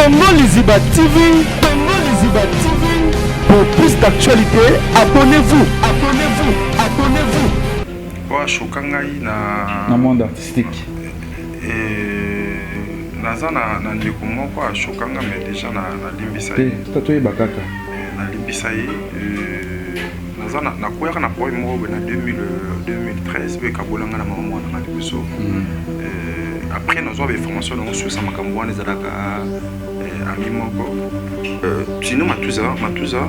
Congo Liziba TV, Congo Liziba TV. Pour plus d'actualités, abonnez-vous, abonnez-vous, abonnez-vous. Oyo ashoka ngai na na monde artistique. Naza na ndeko moko ashoka nga, mais déjà nalimbisa ye. Te, toyeba kaka. Nalimbisa ye. Naza nakweyaka na problème moko boye na 2013 oyo ekabolanga na mama mwana nga liboso. Après nazwa bainformation nango susa makambo wana, ezalaka ami moko, Tino Matuza, Matuza,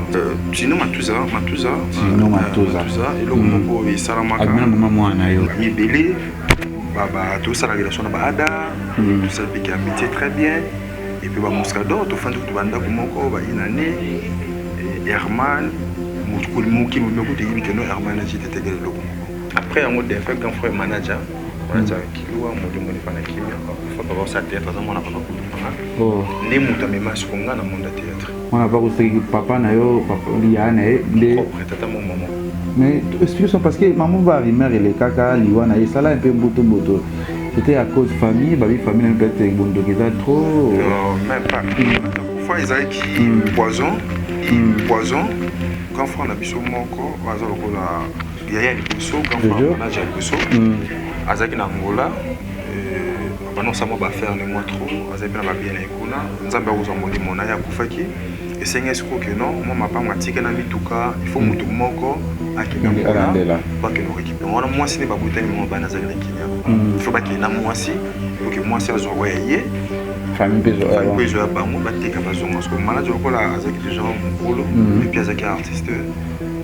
Tino Matuza, Matuza. Tino Matuza. Eloko moko oyo esalamaka. Abima mama mwana yo. Mibele tosala relation na baada, tosala mpe amitié très bien, et puis bamuscador, tofandi kutu bandako moko bainane Herman mokili moko toyebi keno Herman ajite tekele eloko moko. Après yango, défunt grand frère, manager Kiluwa, molimo nefa na kimia, akufa. Papa osala théâtre, aza mwana papa kulumbanga nde moto amema siko nga na monde ya théâtre. Mwana papa koseki papa na yo, ya na ye nde. Propre tata mo mama. Mais explication, parce que mama, ba rumeur elekaka, liwa na ye esala un peu mbutu mbutu, c'était à cause famille, babi famille na peut-être bondoki eza trop. Non, même pas. Kufa ezalaki poison, poison. Grand frère na biso moko aza lokola yaya liboso, grand frère manager ya liboso, azalaki na Angola, banosala mwa baaffaire ne mwa trop, azali mpe na babien na ye kuna. Nzambe akozwa molimo na ye, akufaki. Esengi sikoyo ke non, mwa mapango atika na mituka, il faut motu moko akende Angola, bakende korécupérer wana. Mwasi nde babotani mwa bana, azali na Kenya. Il faut bakende na mwasi po ke mwasi azwa oyo ya ye. Famille mpe ezwa ya bango, bateka, bazonga. Parce que manager lokola azalaki déjà mokolo et puis azalaki artiste,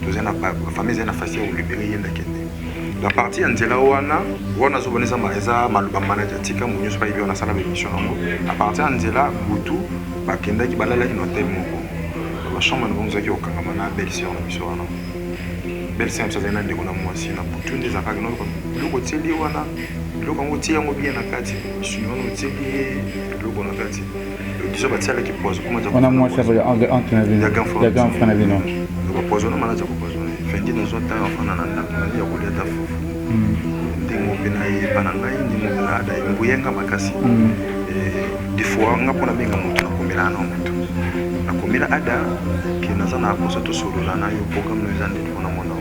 tozali na famille, ezali na facile ya kolibérer ye ndakende la partie ya nzela wana. Wana azobona eza maloba manager atika, mo nyonso bayebi wana, asala baémission yango. À partir ya nzela, butu bakendaki, balalaki na hotel moko, bachambre na bango ezalaki kokangama na belle sœur na biso wana. Belle sœur na biso azali na ndeko na mwasi. Na butu nde ezalaka biloko otieli ye wana, biloko yango otie yango bien na kati, misuni wana otieli ye biloko na kati, disons batialaki poison. Wana mwasi entre na bino, ya grand frère na bino. Bapoisonne, manager kopoisonne. Fendi nazwa ntango afanda na ndako nali ya kolia ta fufu, ndenge mpe nayeba na ngai, ndenge mpe na ada embuyenga makasi. Des fois nga mpona benga moto, nakomela na moto, nakomela ada ke naza na posa tosolola na yo, programme no eza ndeti mpona mona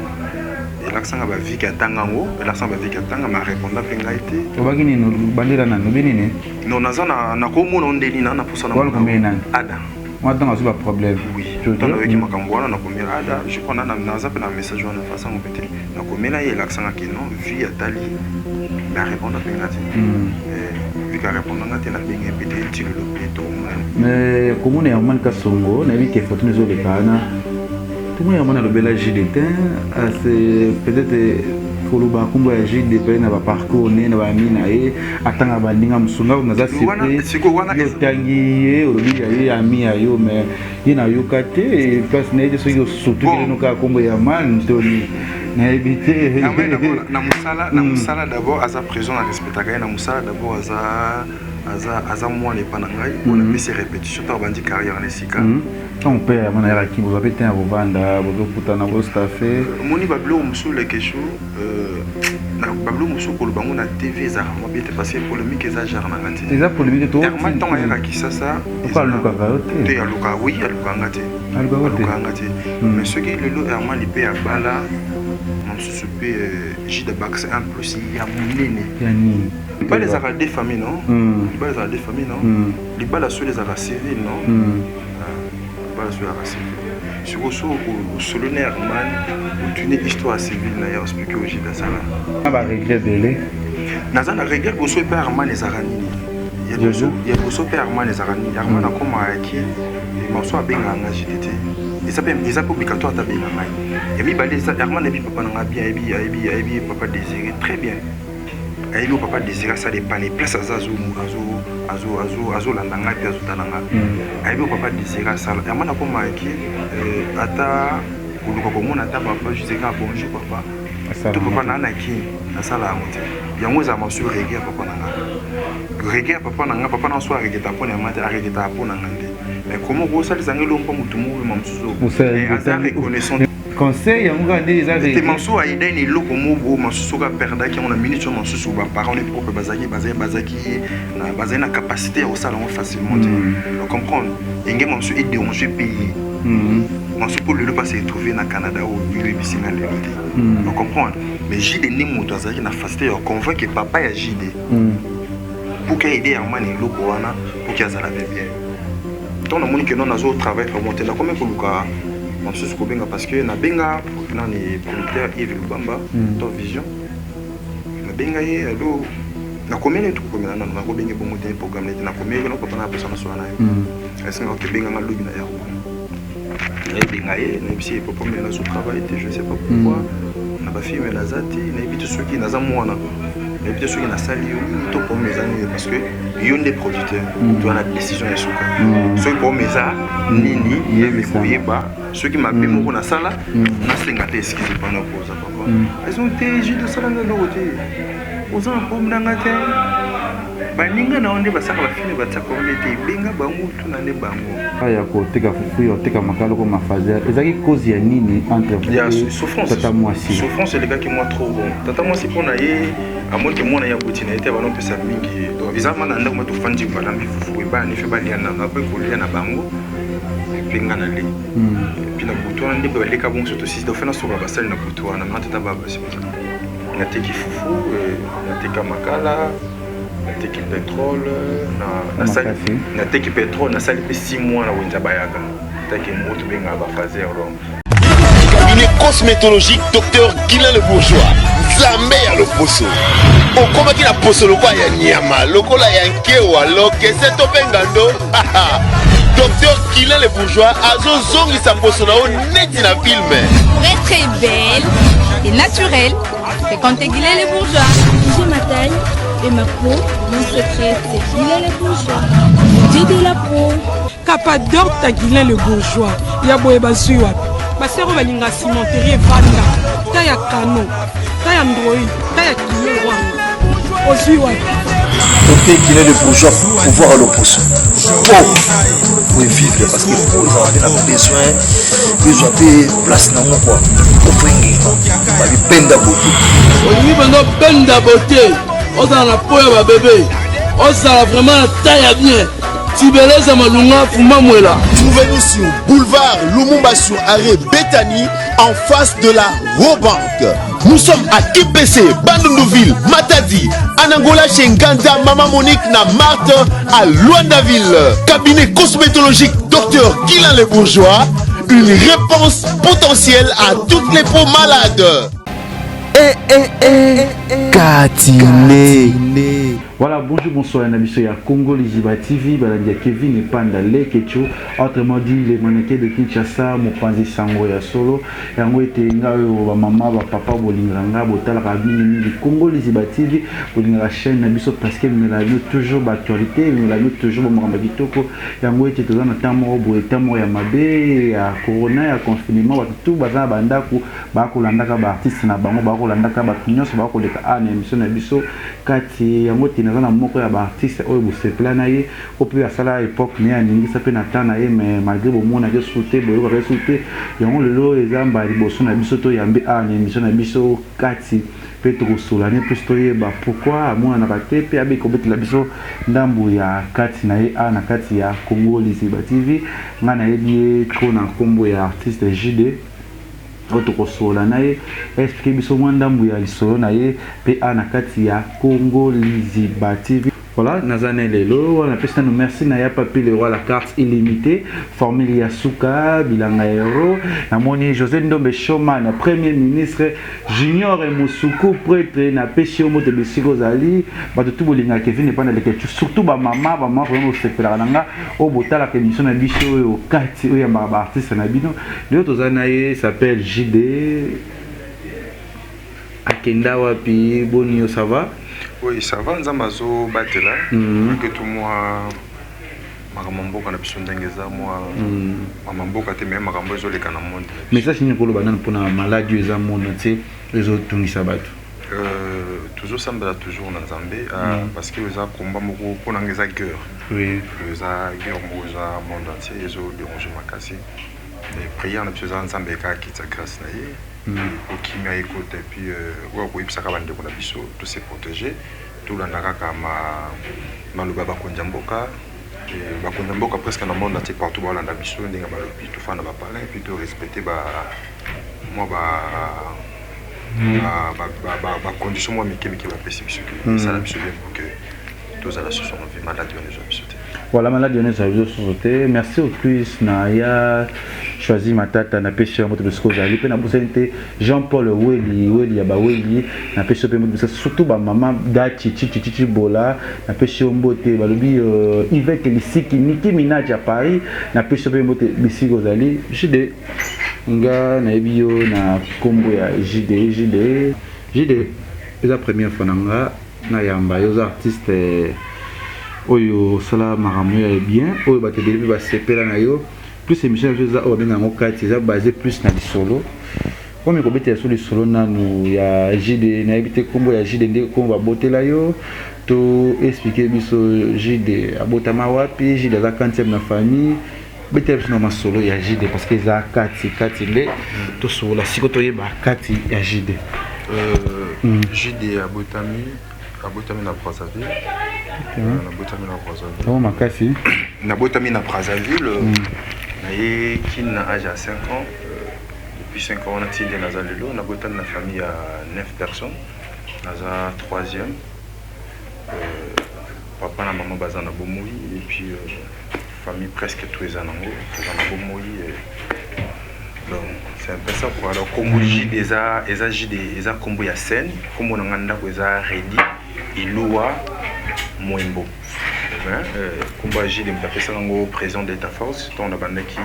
elakisanga baviki atanga yango, elakisanga baviki atanga, ma répondre mpe ngai te. Obaki nini? Bandela nani? Obi nini? Non, naza nakomona ndeni na posa na nani. Ada. Wana ntango azwi baproblème. Oui, ntango nayoki makambo wana, nakomela ada, je crois naza mpe na message wana, fasango mpe te. Nakomela ye, elakisanga ke non, vie atali, mais arépondre mpe nga te. Vu qu'arépondre nga te, nabenge mpe te ti lelo mpe tokomona. Mais komona ya mani Kasongo, nayebi ke fortune ezoleka wana, tomona ya mani alobela JD te, peut-être koloba nkombo ya JD mpe na baparcours ne na bami na ye, atanga baninga mosusu. Nga naza surpris, otangi ye, olobi ya ye ami ya yo, mais ye nayoka te place na ye te. Soki osutukeli no kaka nkombo ya man toni, nayebi te. Na mosala, na mosala d'abord aza présent, na respectaka ye na mosala. D'abord aza mwana epa na ngai mpo napesi répétition ntango bandi carrière na esika. Ntango mpe ya mwana yaka, bozwa mpe te ya kovanda, bozokutana, bostaffe. Omoni babiloko mosusu lekeshu, babiloko mosusu koloba yango na TV ezalaka mwa bien te, parce que polémique eza genre na nga te. Eza polémique. Herman ntango ayaka Kisasa. Alukaka yo te? Te, aluka, oui, alukaka nga te. Alukaka nga te, mais soki lelo Herman mpe abala na mosusu mpe Jida Bax, un plus ya monene. Ya nini? Libala ezalaka deux famille, non? Libala ezalaka deux famille, non? Libala solo ezalaka civil, non? Libala solo ezalaka civil. Sikoyo so osolo na Herman, otuni histoire civile na ye, explique oyo Jida asala. Baregret ebele. Naza na regret. Liboso epe Herman ezalaka nini? Ya liboso mpe Herman ezalaka nini? Herman akomaki maso, abengaka nga Jide te, eza mpe obligatoire ata abenga ngai. Ya mibale eza Herman ayebi papa na ngai bien, ayebi papa Désiré très bien, ayebi oyo papa Désiré asala epane place aza, azolanda ngai mpe azotala ngai, ayebi oyo papa Désiré asala. Herman akomaki ata koluka komona ata papa juste kaka bonjour papa to papa naa na kini, nasala yango te. Yango ezala masu regret ya papa na nga, regret ya papa na nga. Papa na so aregretaka mpo na yama te, aregretaka mpo na nga nde. Mais comment kosalisa ngai eloko mpo motu moko ma mosusu aza reconnaissant? Conseil yango kaka nde eza te. Manso aida na eloko moko masusu, soki aperdaki yango na minute oyo, masusu baparent ne propre bazalaki bazali bazalaki bazali na capacité ya kosala yango facilement te. Comprendre enge manso edérange mpe ye manso mpo lelo mpasi retrouve na Canada oyo oyebisinga lelo te. Comprendre, mais Jide nde moto azalaki na facilité ya convaincre papa ya Jide pour que aide Herman eloko wana, pour que azala mpe bien. Ntango namoni ke non, nazo travaille vraiment te, nakomi koluka mosusu kobenga, parce que nabenga nani, producteur Yves Lubamba, Top Vision. Nabenga ye: "Alo." Nakomi neti kokomela nano, nakobenge bongo te, programme neti nakomi no papa na apesa nasola na ye, esenga oke, benganga lobi na ya ko nayebenga ye, nayebisi ye: "Papa, mais nazo travaille te, je ne sais pas pourquoi, na bafilme naza te, nayebi te soki naza mwana, nayebi te soki nasali yo nini to problème eza nini, parce que yo nde producteur, toza na décision ya suka. Soki problème eza nini, koyeba soki mabe moko nasala, nasenga te excuse mpana koza papa." Ezo te, Jude osalanga eloko te, oza na problème nanga te, baninga na yo nde basalaka bafilme, batiaka nde te, ebenga bango, tuna nde bango. Ya koteka fufu, ya koteka makala ko mafazer, ezalaki cause ya nini entre tata mwasi? Souffrance elekaki mwa trop. Bon, tata mwasi, mpo na ye amoni ke mwana ye aboti na ye te, banopesa mingi. Donc eza ma na ndako ma tofandi, balambi fufu, ebana fe balia nano, apres kolia na bango, epe nga na le et puis na butu wana nde baleka bongo so tosisi, donc fe nasokola basali na butu wana. Ma tata baba basi nateki fufu, nateka makala, nateki pétrole, nateki pétrole, nasali mpe 6 mois na wenza bayaka taki mo tobengaka bafaser. Donc Cabinet cosmétologique Docteur Guilain Le Bourgeois, Nzambe ya loposo. Okomaki na poso lokola ya nyama, lokola ya nkewa, lokese to mpe ngando, Docteur Guilain Le Bourgeois azozongisa poso na yo neti na film. Pour être belle et naturelle, fréquentez Guilain Le Bourgeois. J'ai ma taille et ma peau, mon secret, c'est Guilain Le Bourgeois. Beauté de la peau. Capador ta Guilain Le Bourgeois ya boye, bazwi wapi? Basero balinga cimenterie, evanda ta ya kano, ta ya Android, ta ya kilo wana, ozwi wapi? Docteur Guilain Le Bourgeois, pouvoir à l'opposition po po vivre, parce que po ezala mpe na besoin ezwa mpe place nango kua ofengenga babipenda bote. Olingi mpenza obenda bote, ozala na po ya babebe, ozala vraiment na taille ya bien, tibeleza malunga fumba mwela. Trouvez-nous sur boulevard Lumumba, sur arrêt Bethany, en face de la Rawbank. Nous sommes à KPC, Bandunduville, Matadi, Anangola chez Nganda, Maman Monique na Marthe à Luandaville. Cabinet cosmétologique Docteur Guilain Le Bourgeois, une réponse potentielle à toutes les peaux malades. Eh, eh, eh, Katine. Voilà, bonjour, bonsoir, na biso ya Congo Liziba TV, balandi ya Kevin Epanda Lekecho, autrement dit les mannequins de Kinshasa, mopanzi sango ya solo. Yango ete nga oyo bamama, bapapa bolingaka nga, botalaka mingimingi Congo Liziba TV, bolingaka chaîne na biso parce que ememela bino toujours baactualité, ememela bino toujours bamakambo ya kitoko. Yango ete toza na temps moko boye, temps moko ya mabe ya corona, ya confinement, bato tu baza na bandako, bakolandaka baartiste na bango, bakolandaka bato nyonso bakoleka a na émission na biso kati. Yango te, naza na moko ya baartiste oyo bosepela na ye, oyo mpe asala époque ne, aningisa mpe na temps na ye, mais malgré bomonaki esu te, boyokaka esu te. Yango lelo eza mbala liboso na biso toyambi awa na émission na biso kati, mpe tokosola ne mpe toyeba pourquoi amonanaka te, mpe abe kobetela biso ndambo ya kati na ye awa na kati ya Congo Liziba TV. Ngai nayebi ye trop na nkombo ya artiste JD, oyo tokosola na ye, explique biso mwa ndambo ya lisolo na ye mpe awa na kati ya Congo Liziba TV. Voilà, naza na lelo wana, napesi nano merci na ya Papi le Roi, la carte illimité, formule ya suka bilanga euro. Namoni José Ndombe Showman, premier ministre junior Mosuku prêtre, napesi yo moto bisika ozali. Bato tu bolingaka Kevin epai na Leke, surtout bamama, bamama vraiment bosepelaka na nga, oyo botalaka émission na biso oyo kati, oyo yambaka baartiste na bino. Lelo toza na ye, s'appelle JD. Akenda wapi? Boni yo, ça va? Oui, ça va, Nzambe azobatela. Ke to mwa makambo mboka na biso ndenge eza, mwa makambo mboka te, mais makambo ezoleka na monde. Message nini koloba nani mpona maladi oyo eza monde te, ezotungisa bato? Tozosambela toujours na Nzambe, parce que eza komba moko mpo nanga, eza guerre. Eza guerre moko eza monde entier, ezodérange makasi. Prière na biso eza Nzambe kaka akitisa grâce na ye po kimia ekota et puis oyo akoyebisaka bandeko na biso to se protéger, tolanda kaka maloba ya bakonzi ya mboka. Bakonzi ya mboka presque na monde entier partout baolanda biso ndenge balobi tofanda ba palin et puis to respecter ba mwa ba condition mwa mike mike bapesi biso ke esala biso bien pour que tozala susu en vie, maladie wana ezwa biso te. Voilà, maladie wana ezwa biso susu te. Merci au plus na ya Choisi Matata, napesi yo moto bisika ozali, mpe nabosani te Jean Paul Weli Weli ya baweli, napesi yo mpe moto bisika, surtout bamama Dachi Chichi Chichi Bola, napesi yo mbote. Balobi Yvette Lisiki, Niki Minaj ya Paris, napesi yo mpe mbote bisika ozali. JD, nga nayebi yo na nkombo ya JD. JD, JD, eza première fois na nga nayamba yo. Oza artiste oyo osala makambo ya bien, oyo bato ebele mpe basepela na yo. Plus émission na biso eza oyo babenga yango kati, eza basé plus na lisolo. Komi kobetela so lisolo nanu ya JD, nayebi te nkombo ya JD nde nkombo babotela yo to explique biso JD abotama wapi, JD aza quantième na famille. Betela biso na masolo ya JD parce que eza kati kati nde tosolola siko, toyeba kati ya JD. JD abotami na Brazzaville. Nabotami na Brazzaville. Oh, makasi. Nabotami na Brazzaville, naye Kine na age ya 5 ans. Depuis 5 ans wana ti nde naza lelo. Nabotami na famille ya 9 personnes, naza troisième. Papa na mama baza na bomoi et puis famille presque tout eza nango, toza na bomoi. Donc c'est un peu ça quoi. Alors kombo JD eza JD, eza kombo ya scène. Kombo na nga ndako eza Redi Iluwa Mwembo. Kombo ya JD, moto apesaka yango président d'État Force ntango na bandaki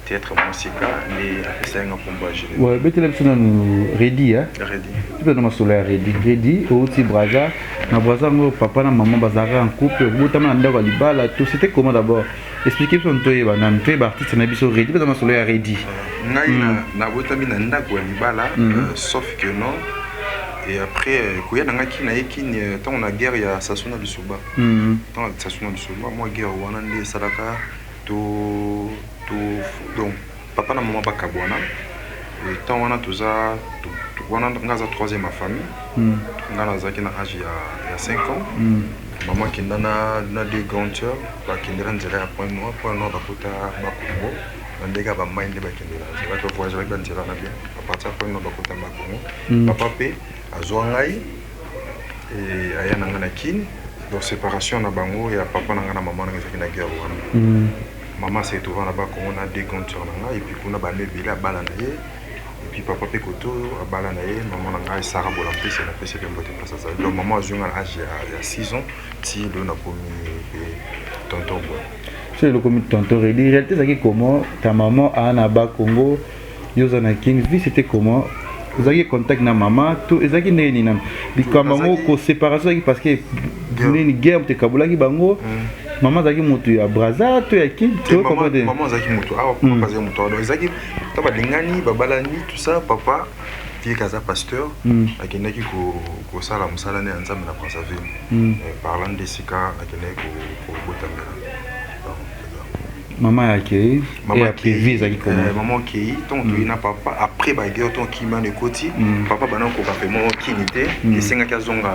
théâtre mosika, nde apesaki nga kombo ya JD. Ouais, betela biso nanu Redi. Redi. Tipe na masolo ya Redi. Redi outi Braza. Na Braza yango, papa na mama bazalaka en couple, obotama na ndako ya libala to c'était comment? D'abord explique biso, toyeba nanu, toyeba artiste na biso Redi mpe masolo ya Redi. Ngai nabotami na ndako ya libala, sauf que non. Et après koya na ngai Kini, naye Kini ntango na guerre ya Sassou na Lisuba. Ntango Sassou na Lisuba, mwa guerre wana nde esalaka to donc papa na mama bakabwana. Ntango wana toza wana, nga aza troisième ya famille. Nga nazalaki na age ya 5 ans. Mama akenda na deux grandes sœurs, bakendela nzela ya Point Noir. Point Noir, bakota Bakongo na ndenge ya bamai nde bakendela nzela, to voyage baki banzela na bien. À partir ya Point Noir, bakota Bakongo. Papa mpe azwa ngai, aya na ngai na Kini. Donc séparation na bango ya papa na ngai na mama na ngai ezalaki na guerre wana. Mama se retrouva na Bakongo na deux grandes sœurs na ngai et puis kuna bana ebele abala na ye. Et puis papa mpe koto abala na ye mama na ngai Sara Bola Mpesi, napesi mpe mbote place azali. Donc mama azwi ngai na age ya 6 ans ti lelo nakomi mpe tonton boye. So elokomi tonton Redi, réalité ezalaki comment? Ta maman aa na Bakongo, yo oza na Kini, vie c'était comment? Ozalaki contact na mama to ezalaki ndenge nini? Nanu likambo yango koséparation ezalaki parce que nini? Guerre moto ekabolaki bango? Mama azalaki moto ya Braza to ya Kini to comprendre? Mama azalaki moto awa, papa azalaki moto awa. Donc ezalaki to balingani, babalani, tout ça. Papa tieka aza pasteur, akendaki kosala mosala ne ya Nzambe na Brazzaville. Par là nde esika akendaki kobotamela. Mama akei et après vie ezalaki comment? Mama okei ntongo toyi na papa après baguerre, ntongo kimano ekoti, papa bana kokoka vraiment Kini te, esengaki azonga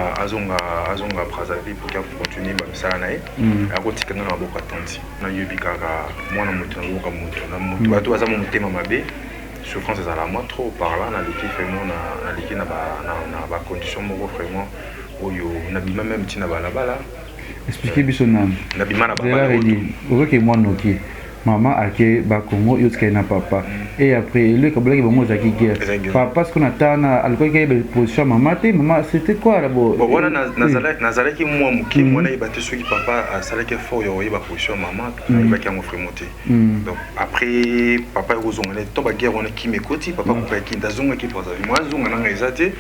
Brazzaville pour continue bamisala na ye. Akotika nga na maboko ya tanti. Nayebi kaka mwana moto na maboko ya moto na moto, bato baza mo motema mabe, souffrance ezala mwa trop. Par là naleki vraiment, naleki na bacondition moko vraiment oyo nabima même ntina balabala. Explique biso nanu. Nabima na Zela Redi, ozoke mwa noki, mama ake Bakongo, yo tikali na papa et après elo ekabolaki bango ezalaki guerre. Papa siko na tana alukaki ayeba position ya mama te. Mama c'était quoi d'abord? Bon, wana nazalaki mwa moke, mwana yeba te soki papa asalaki effort ya koyeba position ya mama, nayebaki yango vraiment te. Donc après papa ekozonga ne to baguerre wana, kimi ekoti, papa kokaki nde azongaki Brazzaville. Mwa azonga nanga eza te,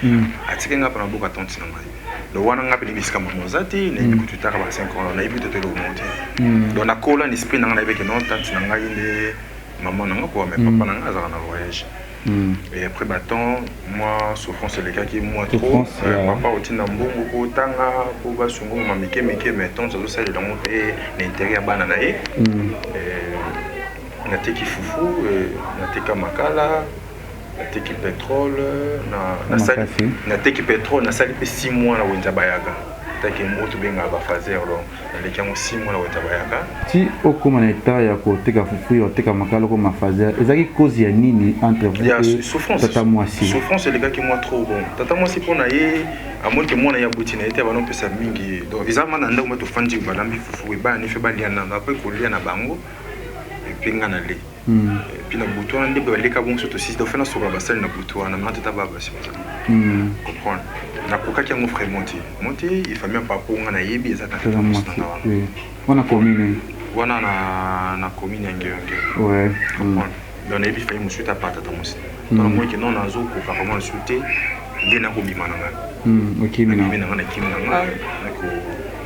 atiki nga mpa na boka tante na ngai. Donc wana nga mpe nayebi esika mama oza te, nayebi kutu taka ba 5 ans, nayebi kutu eloko moko te. Donc nakola na esprit na nga, nayebi ke non, tante na ngai nde mama na nga quoi, mais papa na ngai azalaka na voyage. Et après batemps mwa souffrance elekaki mwa trop. Papa otinda mbongo po otanga, po basunga mama mike mike, mais tante azosalela yango mpe na intérêt ya bana na ye. Nateki fufu, nateka makala, nateki pétrole, nasali, nateki pétrole, nasali mpe 6 mois na wenza bayaka, taki oyo tobengaka bafaser. Donc naleki yango 6 mois na wenza bayaka. Ti okóma na état ya koteka fufu, ya koteka makala, okóma faser, ezalaki cause ya nini entre vous ya et souffrance? Tata mwasi. Souffrance elekaki mwa trop. Bon, tata mwasi, mpo na ye, amoni ke mwana ye abuti na ye te, abanopesa mingi. Donc eza ma na ndako ma tofandi, balambi fufu, ebana fe balia nano, après kolia na bango, et puis nga na le. Et puis na butu wana nde baleka bongo, so tosisi, donc fe nasokola basali na butu wana. Mana tata baba basi bazali comprendre, nakokaki yango vraiment te. Mo te efamille ya papa nga nayebi eza tata mwasi tata wana. Oui. Wana commune? Wana na commune ya Ngeongeo. Comprendre, donc nayebi famille mosusu te apart tata mwasi. Donc namoni ke non, nazokoka vraiment lisusu te, nde nakobima na ngai. Okimi na Nabimi na ngai, nakimi na ngai, nako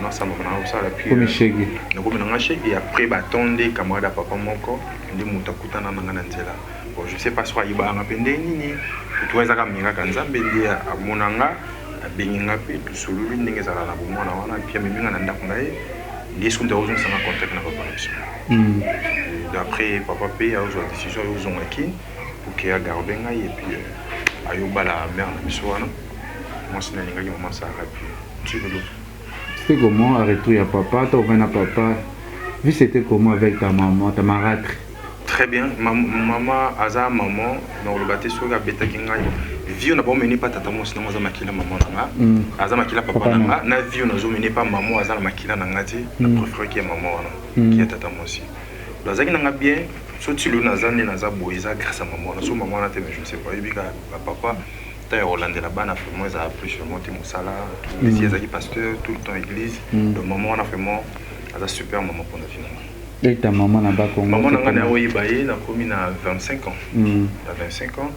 nasambaka na ngai kosala, puis komi shege. Nakomi na ngai shege. Après baton nde camarade ya papa moko nde moto akutana na ngai na nzela. Bon, je sais pas soki ayibaka mpe nde nini, kutu ezaka mingaka Nzambe nde amona nga, abengi nga mpe tosololi ndenge ezala na bomwana wana, puis amemi nga na ndako na ye. Nde soki moto akozongisanga contact na papa na biso. D'après papa mpe azozwa décision, ayozonga Kini pour ke agarde ngai, et puis ayobala mare na biso wana, mwasi nalingaki, mama Sara, puis ti lelo. C'était comment à retour ya papa to ovandi na papa? Vie, c'était comment avec ta maman, ta marâtre? Très bien. Mama aza maman, nakoloba te soki abetaki ngai. Vie na baomene pa tata mwasi nango aza makila mama na nga, aza makila papa Papa na na. nga. Na vie oyo nazomene pa mama aza na makila na nga te, na préféreki ya mama wana ki ya tata mwasi. Donc azalaki na nga bien. So ti lelo naza nde naza boye, eza grâce à mama wana. So mama wana te, mais je ne sais pas. Oyebi kaka bapapa, ta ya kolandela bana vraiment ezala plus vraiment te, mosala lesi, ezalaki pasteur, tout le temps église. Donc mama wana vraiment aza super mama mpona vie na nga. Et ta maman na Bakongo? Mama na nga, na oyeba ye nakomi na 25 ans. Na 25 ans,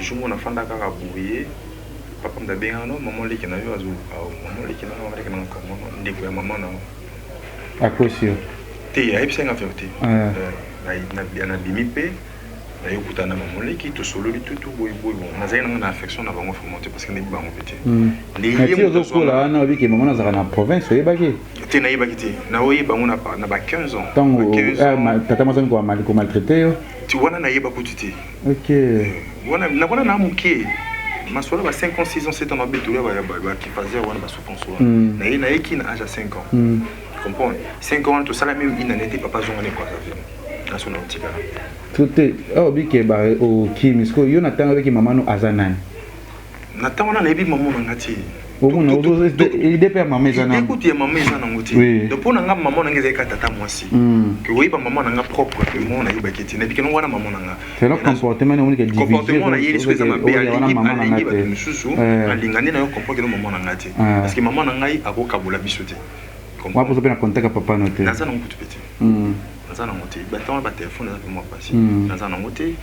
jour moko nafanda kaka boye, papa moto abengaka: "No, mama leki na yo azoluka o." Mama leki na nga, mama leki na nga komono ndeko ya mama na ngo. Akosi yo? Te, ayebisaki nga vérité. Ah. Nabimi mpe nayokutana na mama leki, tosololi tutu boye boye. Bon, nazali nanga na affection na bango vraiment te, parce que nayebi bango mpe te. Nde Na ye ti moto ozokola wana, oyebiki mama nazalaka na province, oyebaki? Te, nayebaki te. Naoyeba bango na ba 15 ans. Ntango Ba 15 ans. Tata mwasi komaltraite yo? Ti wana nayeba kutu te. Wana wana na moke, masolo ba 5 ans, 6 ans, 7 ans, babetolo ya bakifaser wana, basouffrance wana. Naye nayeki na âge ya 5 ans. Comprendre, 5 ans wana tosala même une année te, papa azonga na Brazzaville, naso na otikala. To te, awa obiki okimi sikoyo, yo na ntango oyebiki mama no aza nani? Na ntango wana nayebi mama na nga te. Omona idée mpe ya mama eza idée nani? Kutu ya mama eza nango te. Donc mpo na nga, mama na nga ezalaki kaka tata mwasi. Ke oyeba mama na nga propre, mo nayebaki te, nayebiki nango wana mama na nga. Selon comportement na omonike. Comportement na ye soki eza mabe, wana alingi mama na alingi nga bato te. mosusu alinga nde na yo comprendre ke no mama na nga te, parce que mama na ngai akokabola biso te. Wana mpoza mpe na contact ya papa no te? Naza nango kutu pe te. Naza nango te. Batango batelefone eza mpe mwa pasi. Naza nango te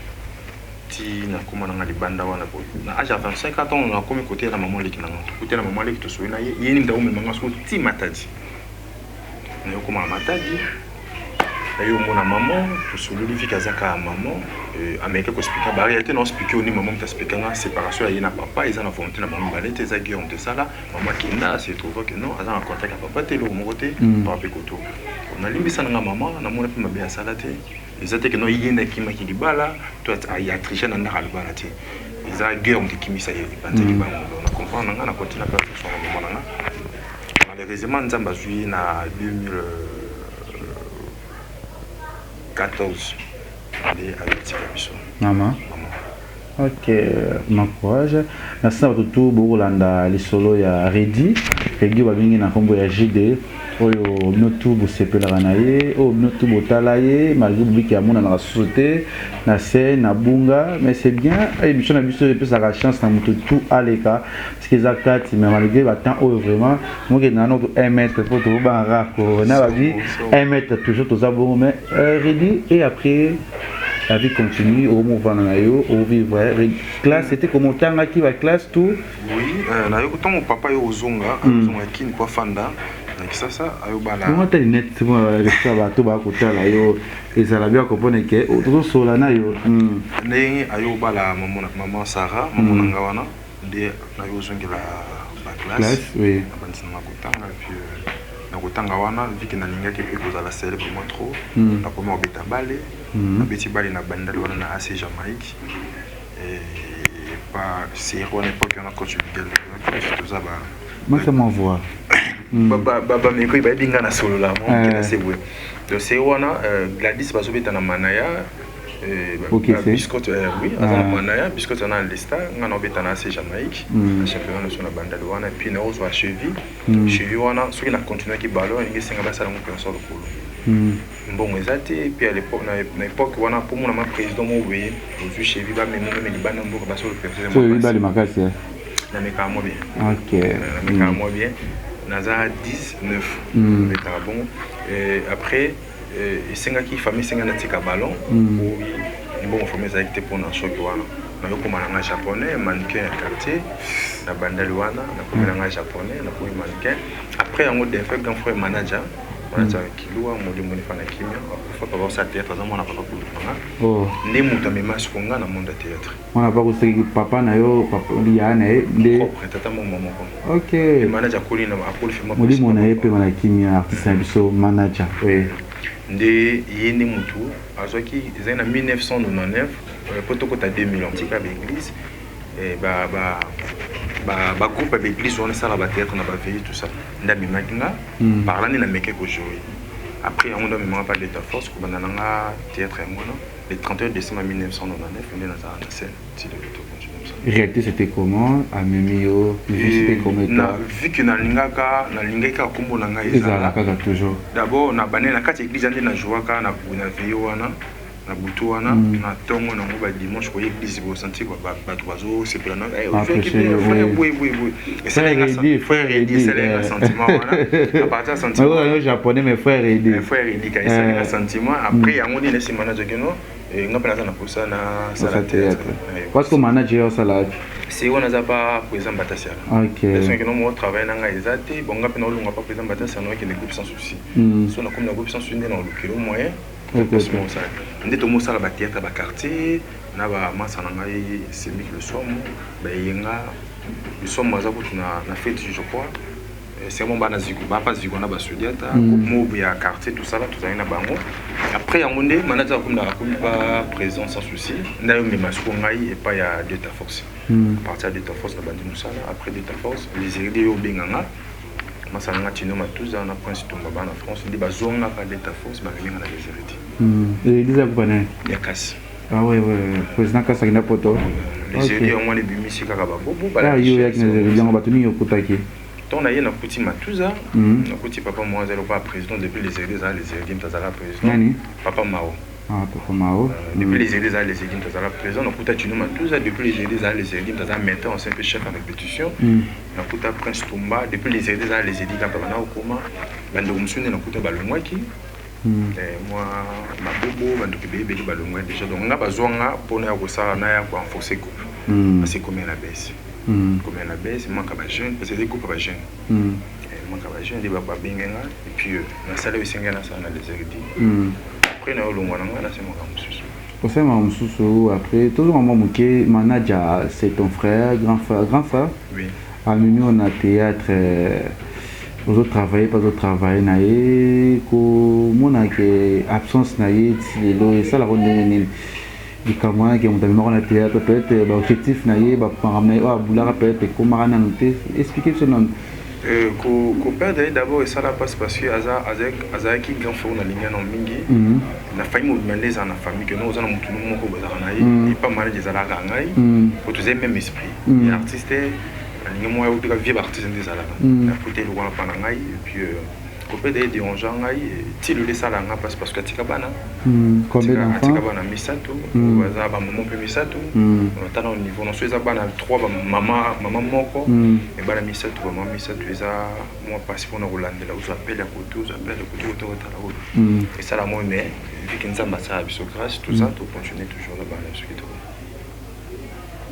ti nakóma nanga libanda wana boye na âge ya 25 ans. Ntango nakomi koteya na mama leki nanga, tokuteya na mama leki, tosoyi na ye, ye nini akomemanga soko ti Matadi. Nayokóma na Matadi, nayomona mama, tosololi vike, aza kaka mama. Ameki koexpliquer baréalité na oexpliquer oni mama moto expliquer nga séparation ya ye na papa eza na volonté na bango mibale te, eza guerre moto esala. Mama akenda, se trouve que non, aza na contact ya papa te, eloko moko te. Papa mpe koto nalimbisa nanga mama, namona mpe mabe asala te. Eza te ke no ye nde akimaki libala to atriche na ndako ya libala te, eza guerre moto ekimisa ye epanzaki bango. Donc na comprendre na nga, na continue mpe affection na mama na nga. Malheureusement, Nzambe azwi ye na 2014, nde ayotika biso. Mama. Mama. Ok, m'encourage. Merci na bato tu bokolanda lisolo ya Redi. Redi oyo babengi na nkombo ya JD, oyo bino tu bosepelaka na ye, oyo bino tu botala ye, malgré bobiki amonanaka susu te na scène na bunga, mais c'est bien, émission na biso epesaka chance na moto tu aleka, parce que eza kati. Mais malgré batemps oyo vraiment mokende na noto 1 mètre po tobangaka corona, babi 1 mètre toujours, toza bongo. Mais Redi, et après la vie continue, omovanda na yo, ovivre. Classe, c'était comment? Otangaki baclasse tout? Oui, nayoki ntango papa yo ozonga, ozonga Kini po afanda na Kisasa, ayobala. Bongo ata lunette ya bato bakotala yo, ezala bien comprendre ke tozosola na yo. Ndenge ayobala mama Sara, mama na nga wana, nde nayo ozongela baclasse. Classe, oui. Nabandisi nanga kotanga, puis Na kotanga wana, vu que nalingaki mpe kozala célèbre mwa trop, nakoma kobeta bale. Nabeti bale na Bandal wana, na AC Jamaïque. Pa série wana, époque wana, coach Miguel, toza ba Masa mwa voix. Bameko bayebi nga na solola mwa na se boye. Donc série wana, Gladys bazobeta na Manaya. Biscotte, oui, aza na Manaya, Biscotte aza na Lesta, nga na obeta na AC Jamaïque na championnat national na Bandal wana. Et puis naozwa cheville. Cheville wana, soki na continuaki ballon, elingi esenga basala yango opération lokolo. Mbongo eza te. Et puis na époque wana, mpo mona ma président moko boye ozwi cheville, bamemo meme libanda mboka, basala opération. Bale makasi. Namekaka mwa bien. Namekaka mwa bien, naza 10 9, nabetaka bongo. Après esengaki famille, esenga natika ballon. Mbongo famille ezalaki te mpona choc wana. Nayokoma na nga japonais, mannequin ya quartier na Bandali wana. Nakomi na nga japonais, nakomi mannequin. Après yango, défunt grand frère manager, manager Kiluwa, molimo nefa na kimia, akufa. Papa osala théâtre, aza mwana papa kulutu na nga, nde moto amema siko nga na monde ya théâtre. Mwana papa koseki, papa na yo, ya na ye nde? Propre tata moko moko. Manager akoli na akoli. Molimo na ye pema na kimia, artiste na biso manager, oui. Nde ye nde motu azwaki, ezali na 1999 po tokota 2000 ans. Tika baéglise, bagroupe ya baéglise wana esala bathéâtre na baveille, tout ça. Nde amemaki nga par là, nde nameke kojouer. Après yango nde amemanga pa Delta Force, kobanda na nga théâtre yango wana le 31 décembre 1999, nde nazala na scène ti lelo, tocontinue mosala. Réalité, c'était comment? Amemi yo, c'était comment? Na vu que nalingaka, nalingaki kaka nkombo na ngai. Ezala kaka toujours. D'abord na bane na kati ya église, nde najouaka na veille wana, na butu wana, na ntongo nango badimanche koya église, bosanti bato bazosepela na boye boye boye. Frère Edi, esalenga sentiment wana. À partir ya sentiment japonais, mais frère Edi. Frère Edi ka esalenga sentiment. Après yango nde na nsima nazwaki no, nga mpe naza na posa na sala théâtre, parce que manager osala. Si wana aza pa président Batasiala. Soki no mo travail na ngai eza te bon, nga mpe naolonga pa président Batasiala, naokende groupe Sans Souci. So nakomi na groupe Sans Souci, nde na olukelo moyen nde tomosala bathéâtre, baquartier na bamasa na ngai Semik Lesomo, bayenga Lesomo aza kutu na fête, je crois. C'est bon, bana zigo, bapa zigo na basudiata, groupe mob ya quartier, tosala, tozali na bango. Après yango nde manager akomi na akomi pa président Sans Souci, nde ayomema siko ngai epai ya Delta Force. À partir ya Delta Force, na bandi mosala. Après Delta Force, les héritiers oyo obenganga masala nga Tino Matuza na Prince Tumba, bana France, nde bazwanga pa Delta Force, bameminga na les héritiers. Église ya kupa nani? Ya Kasi. Ah ouais, président Kasi akenda poto. Les héritiers yango wana ebimisi kaka babobo. Yo oyaki na les héritiers yango, bato nini okutaki? Ntango na ye, nakuti Matuza, nakuti papa moko azali lokola président depuis les héritiers ezala, les héritiers moto azala président. Nani? Papa Mao. Ah, papa Mao. Depuis les héritiers ezala, les héritiers moto azala président. Nakuta Tino Matuza, depuis les héritiers ezala, les héritiers moto azala metteur en scène mpe chef en répétition. Nakuta Prince Tumba, depuis les héritiers ezala, les héritiers kaka bana okoma. Bandeko mosusu nde nakuta balongwaki, mwa mabobo, bandeko ebele ebele balongwaki déjà. Donc nga bazwanga mpona ya kosala na ya korenforcer groupe, parce que komi na baisse, komi na baisse, manque ya bajeune, parce que ezali groupe ya bajeune, manque ya bajeune, nde babengenga. Et puis nasala oyo esengeli nasala na les héritiers. Après nayolongwa na nga, nasala makambo mosusu. Osala makambo mosusu. Après tozonga mwa moke, manager c'est ton frère, grand frère, grand frère? Oui. Amemi yo na théâtre, ozotravaille mpe azotravaille na ye. Komona ke absence na ye ti lelo, esalaka ndenge nini likambo wana ke moto amemaka na théâtre? Peut-être baobjectif na ye, bamakambo na ye oyo abulaka, peut-être ekomaka nanu te. Explique biso nanu. Koperdre ye d'abord esala mpasi, parce que azalaki grand frère nalingi na mingi. Na famille mobima nde ezala na famille ke no oza na motu moko bozalaka na ye epa manager, ezalaka ngai po tozali même esprit ya artiste. Alingi mwa oteka vie baartiste nde ezalaka nakuta eloko wana mpa na ngai. Et puis koperdre ye dérange ngai ti lelo, esala nga mpasi parce que atika bana, atika bana misato, baza bamama mpe misato. Ata na niveau na so eza bana 3, bamama mama moko, me bana misato, bamama misato, eza mwa mpasi mpona kolandela. Ozwa appel ya kote, ozwa appel ya kote, kote kotala oyo esala moi. Mais vu que Nzambe asala biso grâce, tout ça, tocontinue toujours na bana biso kitoko.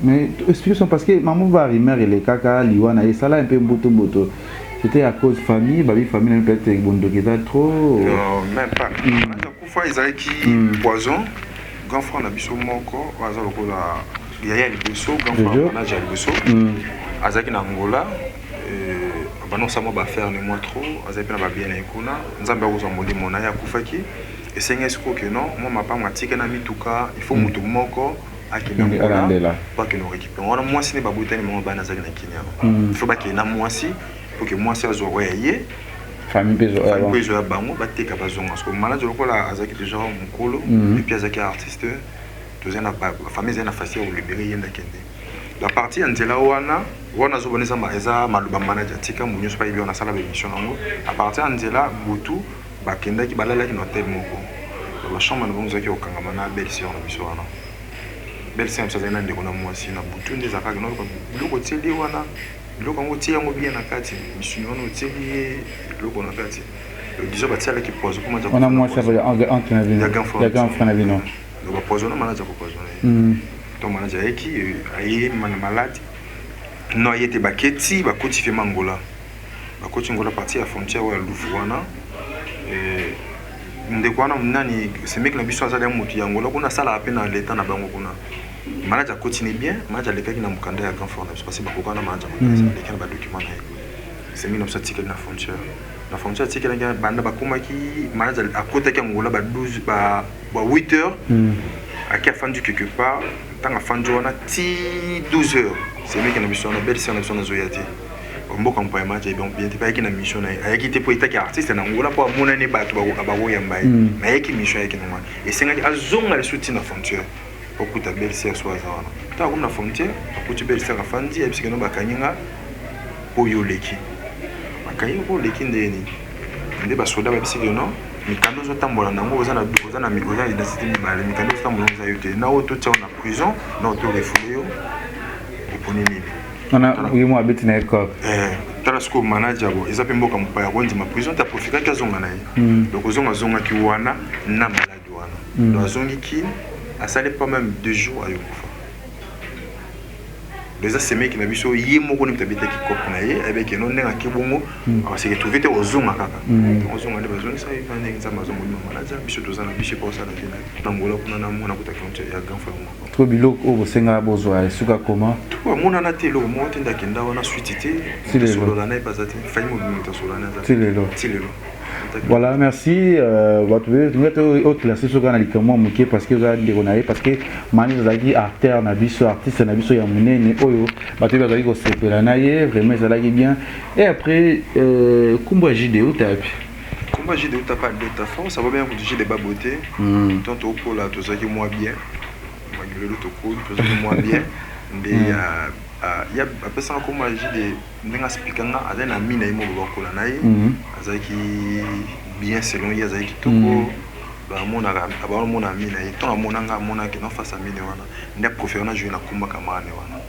Mais explication, parce que maman va rumeur elekaka, liwa na ye esala un peu mbutu mbutu, c'était à cause famille, babi famille na peut-être bondoki eza trop. Non, même pas. Kufa ezalaki poison. Grand frère na biso moko oyo aza lokola yaya ya liboso, grand frère, manager ya liboso, azalaki na Angola. Abanda kosala mwa baaffaire ne mwa trop, azali mpe na babien na ye kuna. Nzambe akozwa molimo na ye, akufaki. Esengeli sikoyo ke non, mwa mapango atika na mituka, il faut moto moko akende Angola po akende korécupérer wana. Mwasi nde babotani bango bana, azali na Kini awa. Il faut bakende na mwasi po ke mwasi azwa oyo ya ye. Famille mpe ezwa ya bango, bateka, bazonga. Parce que manager lokola azalaki déjà mokolo et puis azalaki artiste, tozali na famille, ezali na facile ya kolibérer ye nde akende. La partie ya nzela wana, wana azobona eza maloba manager atika mo nyonso bayebi wana, asala baémission nango. À partir ya nzela, butu bakendaki, balalaki na hotel moko, bachambre na bango ezalaki kokangama na belle sœur na biso wana. Belle sœur na biso azali na ndeko na mwasi. Na butu nde ezalaka keno biloko otieli ye wana, biloko yango otie yango bien na kati, misuni wana otieli ye biloko na kati, disons batialaki poison. Wana mwasi entre na bino, ya grand frère na bino? Donc bapoisonne manager, kopoisonne ye. Donc manager ayeki, aye na maladi no, aye te. Baketi, bakoti fema Angola, bakoti Angola, partie ya frontière oyo ya Luvu wana. Ndeko wana nani, semeki na biso, azali ya motu ya Angola kuna, asalaka mpe na leta na bango kuna. Manager akoti ne bien, manager alekaki na mokanda ya grand frère na biso, parce bakoka na manager makasi, aleki na badocument na ye. Semeki na biso atikali na frontière, na frontière atikalaki banda bakomaki. Manager akotaki Angola ba 12, ba 8 heures, aki afandi quelque part. Ntango afandi wana ti 12 heures, semeki na biso wana, belle sœur na biso, nazoya te. Mboka mopaya, manager bien te mpe ayaki na mission na ye. Ayaki te mpo etaki artiste na Angola mpo amonani bato bakoyamba ye, mais ayaki mission, ayaki nango wana. Esengaki azonga lisusu ti na frontière okuta belle sœur so aza wana. Ntango akomi na frontière, akuti belle sœur afandi, ayebisiki no bakangi nga mpo yo oleki. Bakangi mpo oleki ndeni nde basoda babisiki no mikanda ozotambola nango, oza na identité mibale, mikanda ozotambola nango eza yo te. Na oyo totia yo na prison, na oyo torefouler yo, oponi nini? Wana ye mo abeti na ye cop. Tala sikoyo, manager bo eza mpe mboka mopaya, kondima prison te, aprofitaki azonga na ye. Donc ozonga, azongaki wana na maladi wana. Donc azongi Kine, asali pas même 2 jours, ayokufa. Eza semeki na biso ye moko nde moto abetaki cope na ye, ayebaki eno ndenge ake bongo ase retrouve te, ozonga kaka ozonga nde bazongisa ye ndenge Nzambe azongolima manager biso. Toza na biso epa osala te na Angola kuna na mwana kuta frontière ya grand frère moko. To biloko oyo bosengaka bozwa esuka koma? Amonana te, eloko moko te. Nde akenda wana, suite te, solola na ye mpe aza te. Fai mobimi, moto asolola na aza ti lelo. Ti lelo. Voilà, merci. Bato te oclasse soki na likambo ya moke, parce que oza ndeko na ye, parce que mani azalaki acteur na biso, artiste na biso ya monene oyo bato oyo bazalaki kosepela na ye. Vraiment ezalaki bien. Et après, nkombo ya JD utapi? Kombo ya JD utapa dota force aba bien kutu JD babote. Tant tokola, tozalaki mwa bien. Lelo tokoli, tozalaki mwa bien nde ya apesanga kombo ya JD. Ndenge asplikanga, azali na ami na ye moko bakola na ye, azalaki bien selon ye, azalaki kitoko. Bamonaka, abamona ami na ye. Ntango amonanga, amonaki no face amine wana nde apréféré na jouer na komba camarade wana.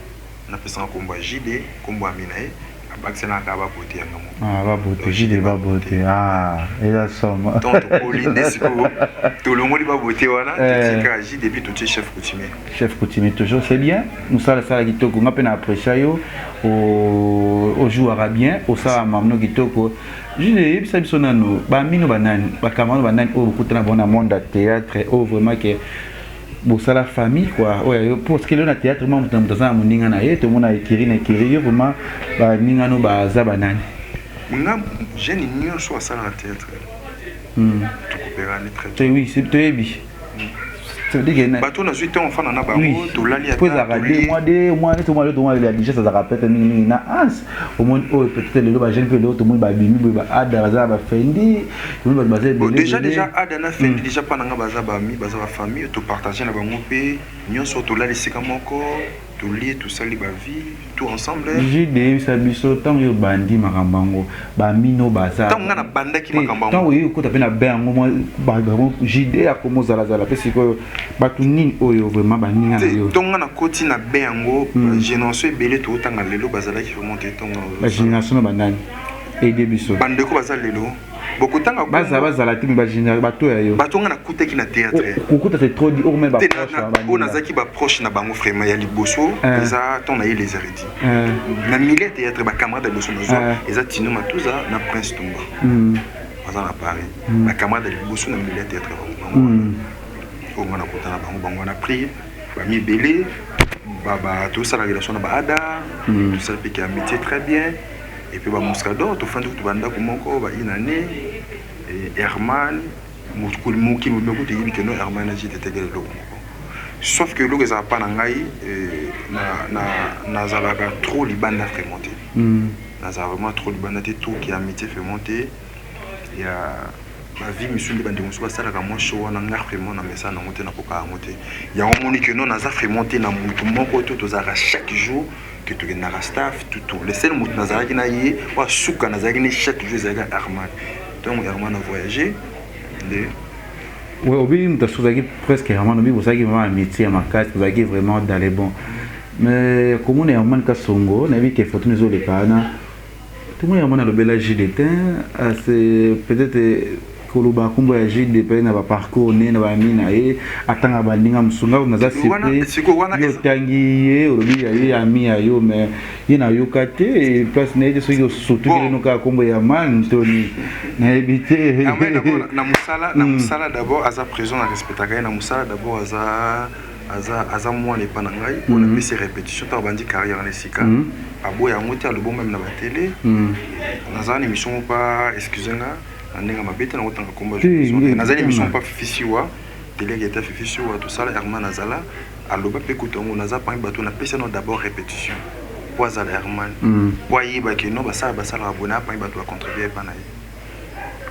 Napesanga kombo ya JD, kombo ami na ye, abakisanaka babote yanga moko. Babote, JD babote, eza soma. Donc tokoli nde sikoyo tolongoli babote wana, totika JD puis totie chef coutumier. Chef coutumier toujours, c'est bien. Mosala esala kitoko, nga mpe na apprécia yo, ojouaka bien, osala mamno kitoko. Jules, yebisa biso nano bamino banani, bacamarade banani oyo bokutana bango na monde ya théâtre, oyo vraiment ke bosala famille quoi, oyo parce que lelo na théâtre mwa moto na moto aza na moninga na ye, tomona ekiri na ekiri. Yo vraiment, baningano baza banani? Nga jeune nyonso asalaka théâtre, tokopérani très bien. Oui, toyebi. Bato nazwi ntango ofanda na bango, tolali. Po ezalaka 2 mois, 2 mois neti omoi tomoi ya digeste, azalaka peut-être mingimingi na anse. Omoni oyo peut-être lelo bajeune mpe lelo tomoni babimi boye, baada baza na bafendi, tomoni bato baza ebele. Déjà ada na fendi, déjà mpa na nga baza bami, baza bafamille, topartage na bango mpe nyonso, tolali esika moko, tolie, tosali bavie tout ensemble. Jude, yebisa biso, ntango oyo bandi makambo yango, bamino baza Ntango nga nabandaki makambo yango? Ntango oyo okota mpe na bain yango, bango Jude akoma ozalazala mpe sikoyo, bato nini oyo vraiment baninga na yo? Ntongo nga nakoti na bain yango, génération ebele tootanga lelo bazalaki vraiment te ntongo. Bagénération na banani? Aide biso. Bandeko baza lelo bokotanga. Bazala, bazala te, me bato ya yo. Bato nga nakutaki na théâtre. Kokuta, c'est trop dit, okome baproche. Oyo nazalaki baproche na bango vraiment ya liboso, eza ntango na ye les érudits na milieu ya théâtre. Bacamarade ya liboso nazwa eza Tino Matuza na Prince Tumba, baza na Paris. Bacamarade ya liboso na milieu ya théâtre, bango wana oyo nga nakuta na bango, bango wana. Pri bami ebele tosala relation na baada, tosala mpe amitié très bien. Et puis bamuscador, tofandi kutu bandako moko, bainane Herman, mokili mobimba kutu eyebi ke no Herman na JDT ekele eloko moko, sauf que eloko ezala pa na ngai, nazalaka trop libanda vraiment te. Nazala vraiment trop libanda te, trop ki amitié vraiment te ya bavie misusu nde bandeko mosusu basalaka mwa show wana. Nga vraiment na mesana nango te, nakoka yango te. Yango moni ke non, naza vraiment te na motu moko to tozalaka chaque jour ke tokendaka staff tutu. Le seul motu nazalaki na ye oyo asuka nazalaki ne chaque jour ezalaki Herman. Ntango Herman a voyagé nde. Ouais, obi moto asusu ozalaki presque Herman, obi bozalaki vraiment amitié ya makasi, bozalaki vraiment dans les bons. Mais komona Herman Kasongo, nayebi ke photo ezoleka wana, tomoni Herman alobela JDT, c'est peut-être koloba nkombo ya JD mpe na baparcours ne na bami na ye, atanga baninga mosusu. Nga naza surpris, yo otangi ye, olobi ya ye ami ya yo, mais ye nayoka te place na ye te. Soki osotukeli no kaka nkombo ya man toni, nayebi te. Na mosala, na mosala d'abord aza présent, na respectaka ye na mosala d'abord. Aza mwana epa na ngai mpo napesi répétition ntango bandi carrière na esika aboya yango te, alobo même na batele. Nazala na émission moko pa, excuse nga na ndenge mabe te, nakotanga kombo. Naza na émission mpa Fifisiwa, teleke eta Fifisiwa, tosala Herman azala, aloba mpe kutu yango. Naza parmi bato napesi ano d'abord répétition mpo azala Herman, mpo ayebaki no basala basalaka boye. Na parmi bato bacontribue epa na ye,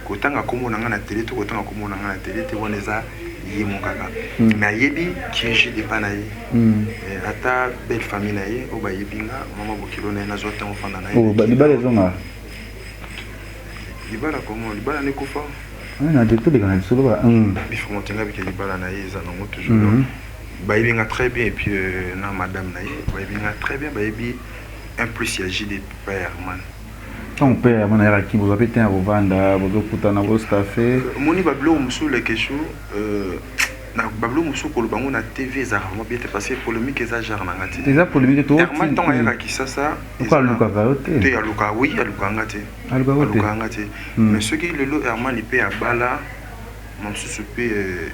kotanga kombo na ngai na tele to kotanga kombo na ngai na tele te, wana eza ye mo kaka. Mais ayebi QG epa na ye, ata belle famille na ye oyo bayebi nga, mama bokilo na ye, nazwa ntango ofanda na ye. Libala ezonga? Libala komo? Libala nekufa. Na te, toleka na biso loba. Bifomotenga bike, libala na ye eza nango toujours. Bayebi nga très bien, et puis na madame na ye bayebi nga très bien, bayebi un plus ya JD pa Herman. Ntango mpe Herman ayakaki, bozwa mpe te ya kovanda, bozokutana, bostaffe? Omoni, babiloko mosusu lekeshu na babiloko mosusu koloba yango na TV ezalaka vraiment bien te, parce que polémique eza genre na nga te. Eza polémique. Herman ntango ayaka Kisasa. Oko alukaka yo te? Te, aluka, oui, alukaka nga te. Alukaka nga te. Mais soki lelo Herman mpe abala mosusu mpe,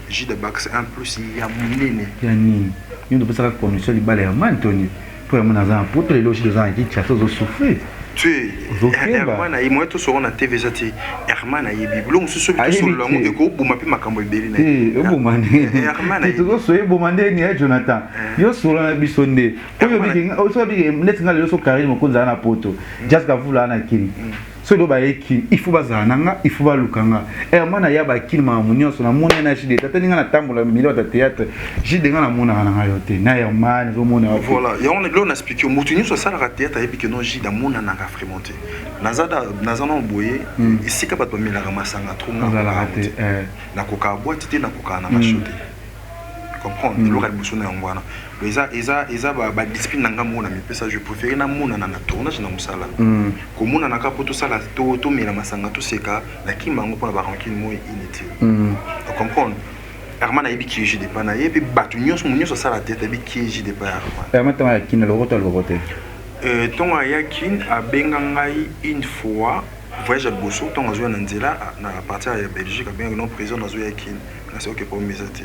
Jida Bax un plus ya monene. Ya nini? Yo topesaka condition libala ya man toni mpo ya mona aza na Poto, lelo Jida oza na Kinshasa, ozosouffrir. Te, Herman aye moye tosoko na TV eza te. Herman ayebi biloko mosusu, soki tosolola yango ekoboma mpe makambo ebele na ye. Eboma nde tozosola, eboma nde ni Jonathan, yo solola na biso nde oyo soki neti nga lelo so Karine Mokonzi aza na Poto, Jas Kavula aza na Kini, soki lelo baye Kini, il faut bazala na nga, il faut baluka nga. Herman aya bakini, makambo nyonso namona ye na JD tata ndenge natambola milio ya théâtre. JD, nga namonaka na nga yo te na Herman, ezomona. Voilà, yango lelo na explique. Moto nyonso asalaka théâtre ayebi ke non, JD amonanaka vraiment te. Naza na boye esika bato bamelaka masanga trop. Nazalaka te. Nakokaka boîte te, nakokaka na masho te, comprendre? Eloko ya liboso na yango wana eza badiscipline na nga moko na mipesa. Je préféré namonana na tournage, na mosala. Komonana kaka mpo tosala, tomela masanga, toseka, nakima yango mpona barancune moko inutile, ocomprendre? Herman ayebi QG depa na ye, mpe bato nyonso, mo nyonso asala te ayebi QG depa ya Herman. Herman ntango ayaki na loko to aloboko te? Ntongo ayaki, abenga ngai une fois, voyage ya liboso. Ntongo azoya na nzela na partir ya Belgique, abengaki: "Non, président, nazoya Kini." Nasi: "Ok, problème eza te."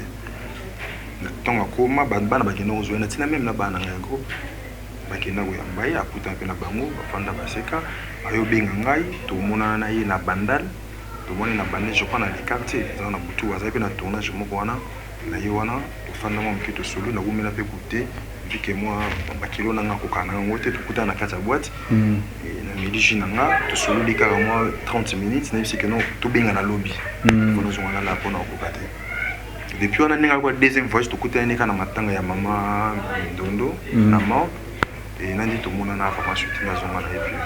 Ntongo akoma, bana bakenda kozwa na ntina, même na bana na ngai ya groupe bakenda koyamba ye, akutana mpe na bango, bafanda, baseka. Ayobenga ngai, tomonana na ye na Bandal. Tomoni na Bandal, je crois na le quartier eza na butu, azali mpe na tournage moko wana na ye wana. Tofanda mwa moke, tosolo, nakomela mpe kute vike mwa bakilo na nga akokaka na yango te. Tokutana na kati ya boîte na midi, jus na nga, tosololi kaka mwa 30 minutes. Nayebisi ke non, tobenga na lobi po nazonga lala mpona kokoka te. Depuis wana, ndenge akwa deuxième voyage, tokutani kaka na matanga ya mama Ndondo na morgue e nandi tomonana vraiment suite. Nazonga na ye puis.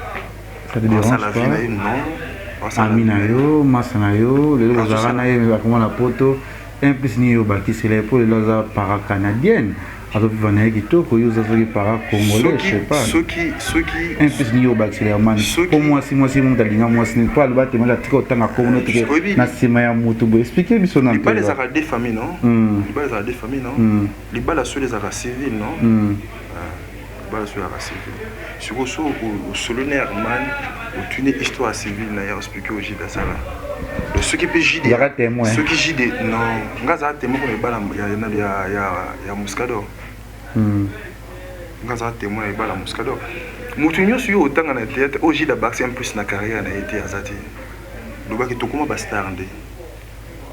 Ça te dérange pas? Non. Ami na yo, masa na yo, lelo bozalaka na ye, bakoma na Poto, un plus nini oyo bakisela ye? Mpo lelo aza para canadienne, azovivre na ye kitoko, yo oza soki para congolais, je sais pas. Soki soki Un plus nini oyo bakisela ya mani? Mpo mwasi moto alinga mwasi nini mpo aloba te mwasi atika otanga komona teke na nsima ya motu boye? Explique biso na. Libala ezalaka deux familles, non? Libala ezalaka deux familles, non? Libala solo ezalaka civil, non? Libala solo ezalaka civil. Sikoyo so osolo na Herman, otuni histoire civile na ye, explique o Jide asala. Soki mpe Jide, soki Jide, non, nga azala témoin mpona libala ya Muscador. Nga azala témoin ya libala ya Muscador. Moto nyonso yo otanga na théâtre oyo Jida abakisi un plus na carrière na ye te, aza te. Lobaki tokóma bastar nde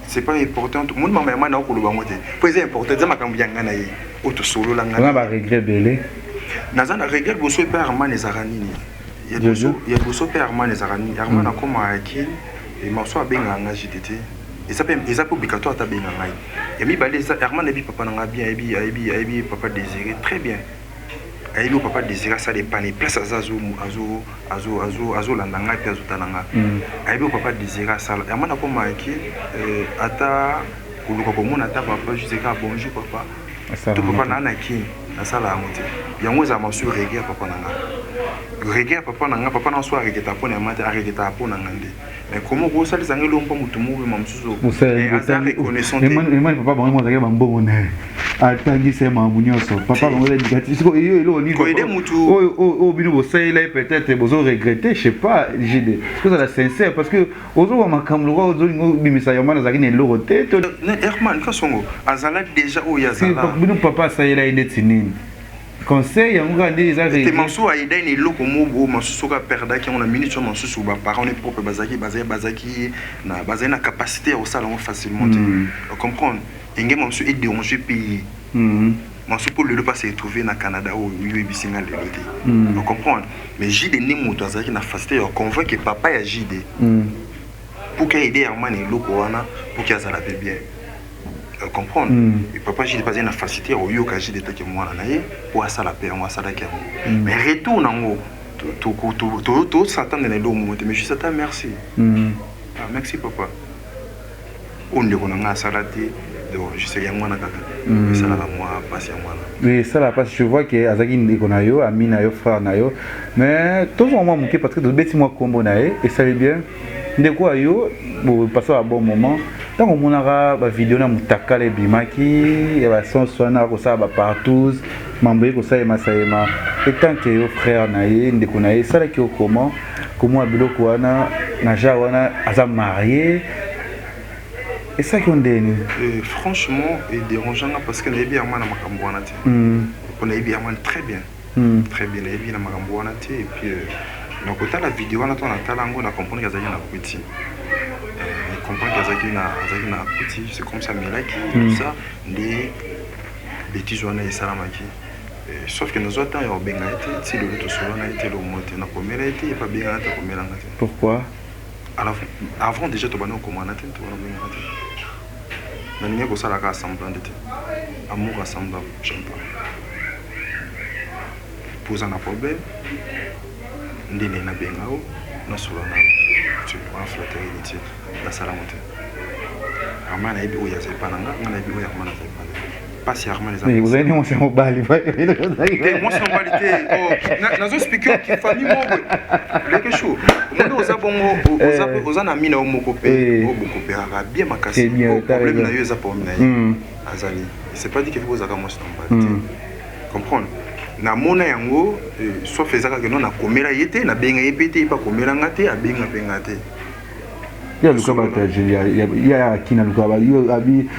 c'est pas important. Moni mama ya mwana okoloba yango te, mpo eza important, eza makambo ya nga na ye oyo tosolola. Nga na baregret ebele. Naza na regret. Liboso epe Arman ezalaka nini? Ya liboso mpe Arman ezalaka nini? Arman akóma Kin, maso abengaka nga JDT, eza mpe obligatoire ata abenga ngai. Ya mibale eza Arman ayebi papa na nga bien, ayebi papa Désiré très bien, ayebi oyo papa Désiré asala epane place aza, azolanda ngai mpe azotala nga. Ayebi oyo papa Désiré asala. Arman akomaki ata koluka komona ata papa, juste kaka bonjour papa to papa naa na Kini, nasala yango te. Yango ezala masu regret ya papa na nga, regret ya papa na nga. Papa na so aregretaka mpo na yama te, aregretaka mpo na nga nde. Mais comment kosalisa ngai eloko mpo motu moko ma mosusu aza reconnaissant te? Emani papa bango azalaki bambongo na ye, atangisa ye makambo nyonso. Papa bango eza éducatif. Siko yo eloko nini koyede mutu oyo bino bosalela ye peut-être bozo regretter? Je sais pas, JD, ozala sincère, parce que ozoba makambo lokola ozolinga obimisa Herman azalaki na eloko te. Herman Kasongo azala déjà oyo azala. Bino papa asalela ye neti nini? Conseil yango kaka nde eza. Te, masusu ayedai na eloko moko, masusu soki aperdaki yango na minute oyo, masusu baparent ne propre bazalaki na capacité ya kosala yango facilement te. Comprendre enge masusu edérange mpe ye masusu mpo lelo mpasi retrouve na Canada oyo yo oyebisi nga lelo te. Comprendre, mais Jide nde moto azalaki na facilité ya convaincre papa ya Jide pour que aide Herman eloko wana, pour que azala mpe bien. Comprendre, et papa Jide mpe azali na facilité ya koyoka Jide etake mwana na ye mpo asala mpe yango, asalaki yango. Mais retour nango tosatande na eloko moko te, mais juste ata merci, ah, merci papa, oyo ndeko na ngai asala te. Donc juste yango wana kaka esalaka mwa mpasi, yango wana. Oui, esalaka mpasi. Je vois que azalaki ndeko na yo, ami na yo, frère na yo. Mais tozwa mwa moke, parce que tobeti mwa nkombo na ye, esali bien. Ndeko ya yo, bopasa ba bon moment. Ntango omonaka bavideo na motakala ebimaki ya basonso wana, akosala bapartous, mambo ye kosalema salema, etant que yo frère na ye, ndeko na ye, esalaki yo comment komona biloko wana na genre wana? Aza marié, esalaki yo ndeni? Franchement, edérangeanga, parce que nayebi yango na makambo wana te, mpo nayebi yango très bien, très bien, nayebi na makambo wana te. Et puis na kotala video wana, to natala yango, na comprendre ke azalaki na kuti, comprendre ke azalaki na kuti. C'est comme ça amelaki, tout ça nde bêtise wana esalamaki. Sauf que nazwa temps ya kobenga ye te ti lelo, tosolola na ye te lomo te, nakomela ye te, ye mpe abengaka te, akomelanga te. Pourquoi? Alors, avant déjà tobanda kokomana te, tobanda kobengaka te. Nalingi kosalaka semblant te, amour à semblant, j'aime pas. Po oza na problème nde ndenge nabenga o nasolola na yo, wana flatterie inutile, nasalango te. Arman nayebi oyo aza epa na nga, nga nayebi oyo Arman aza epa na ye. Pasi ya Arman eza ozali nde mwasi ya mobali. Te, mwasi mobali te, nazoexpliquer oki famille moko leke chaud. Omoni, oza bongo, oza na ami na yo moko mpe oyo bokopéraka bien makasi. Problème na yo eza problème na ye azali, c'est pas dit que bozalaka mwasi na mobali te. Comprendre, namona yango, sauf eza kaka no nakomela ye te, nabenga ye mpe te, ye mpe akomelanga te, abenga mpe nga te. Ye aluka bato ya akina, aluka abi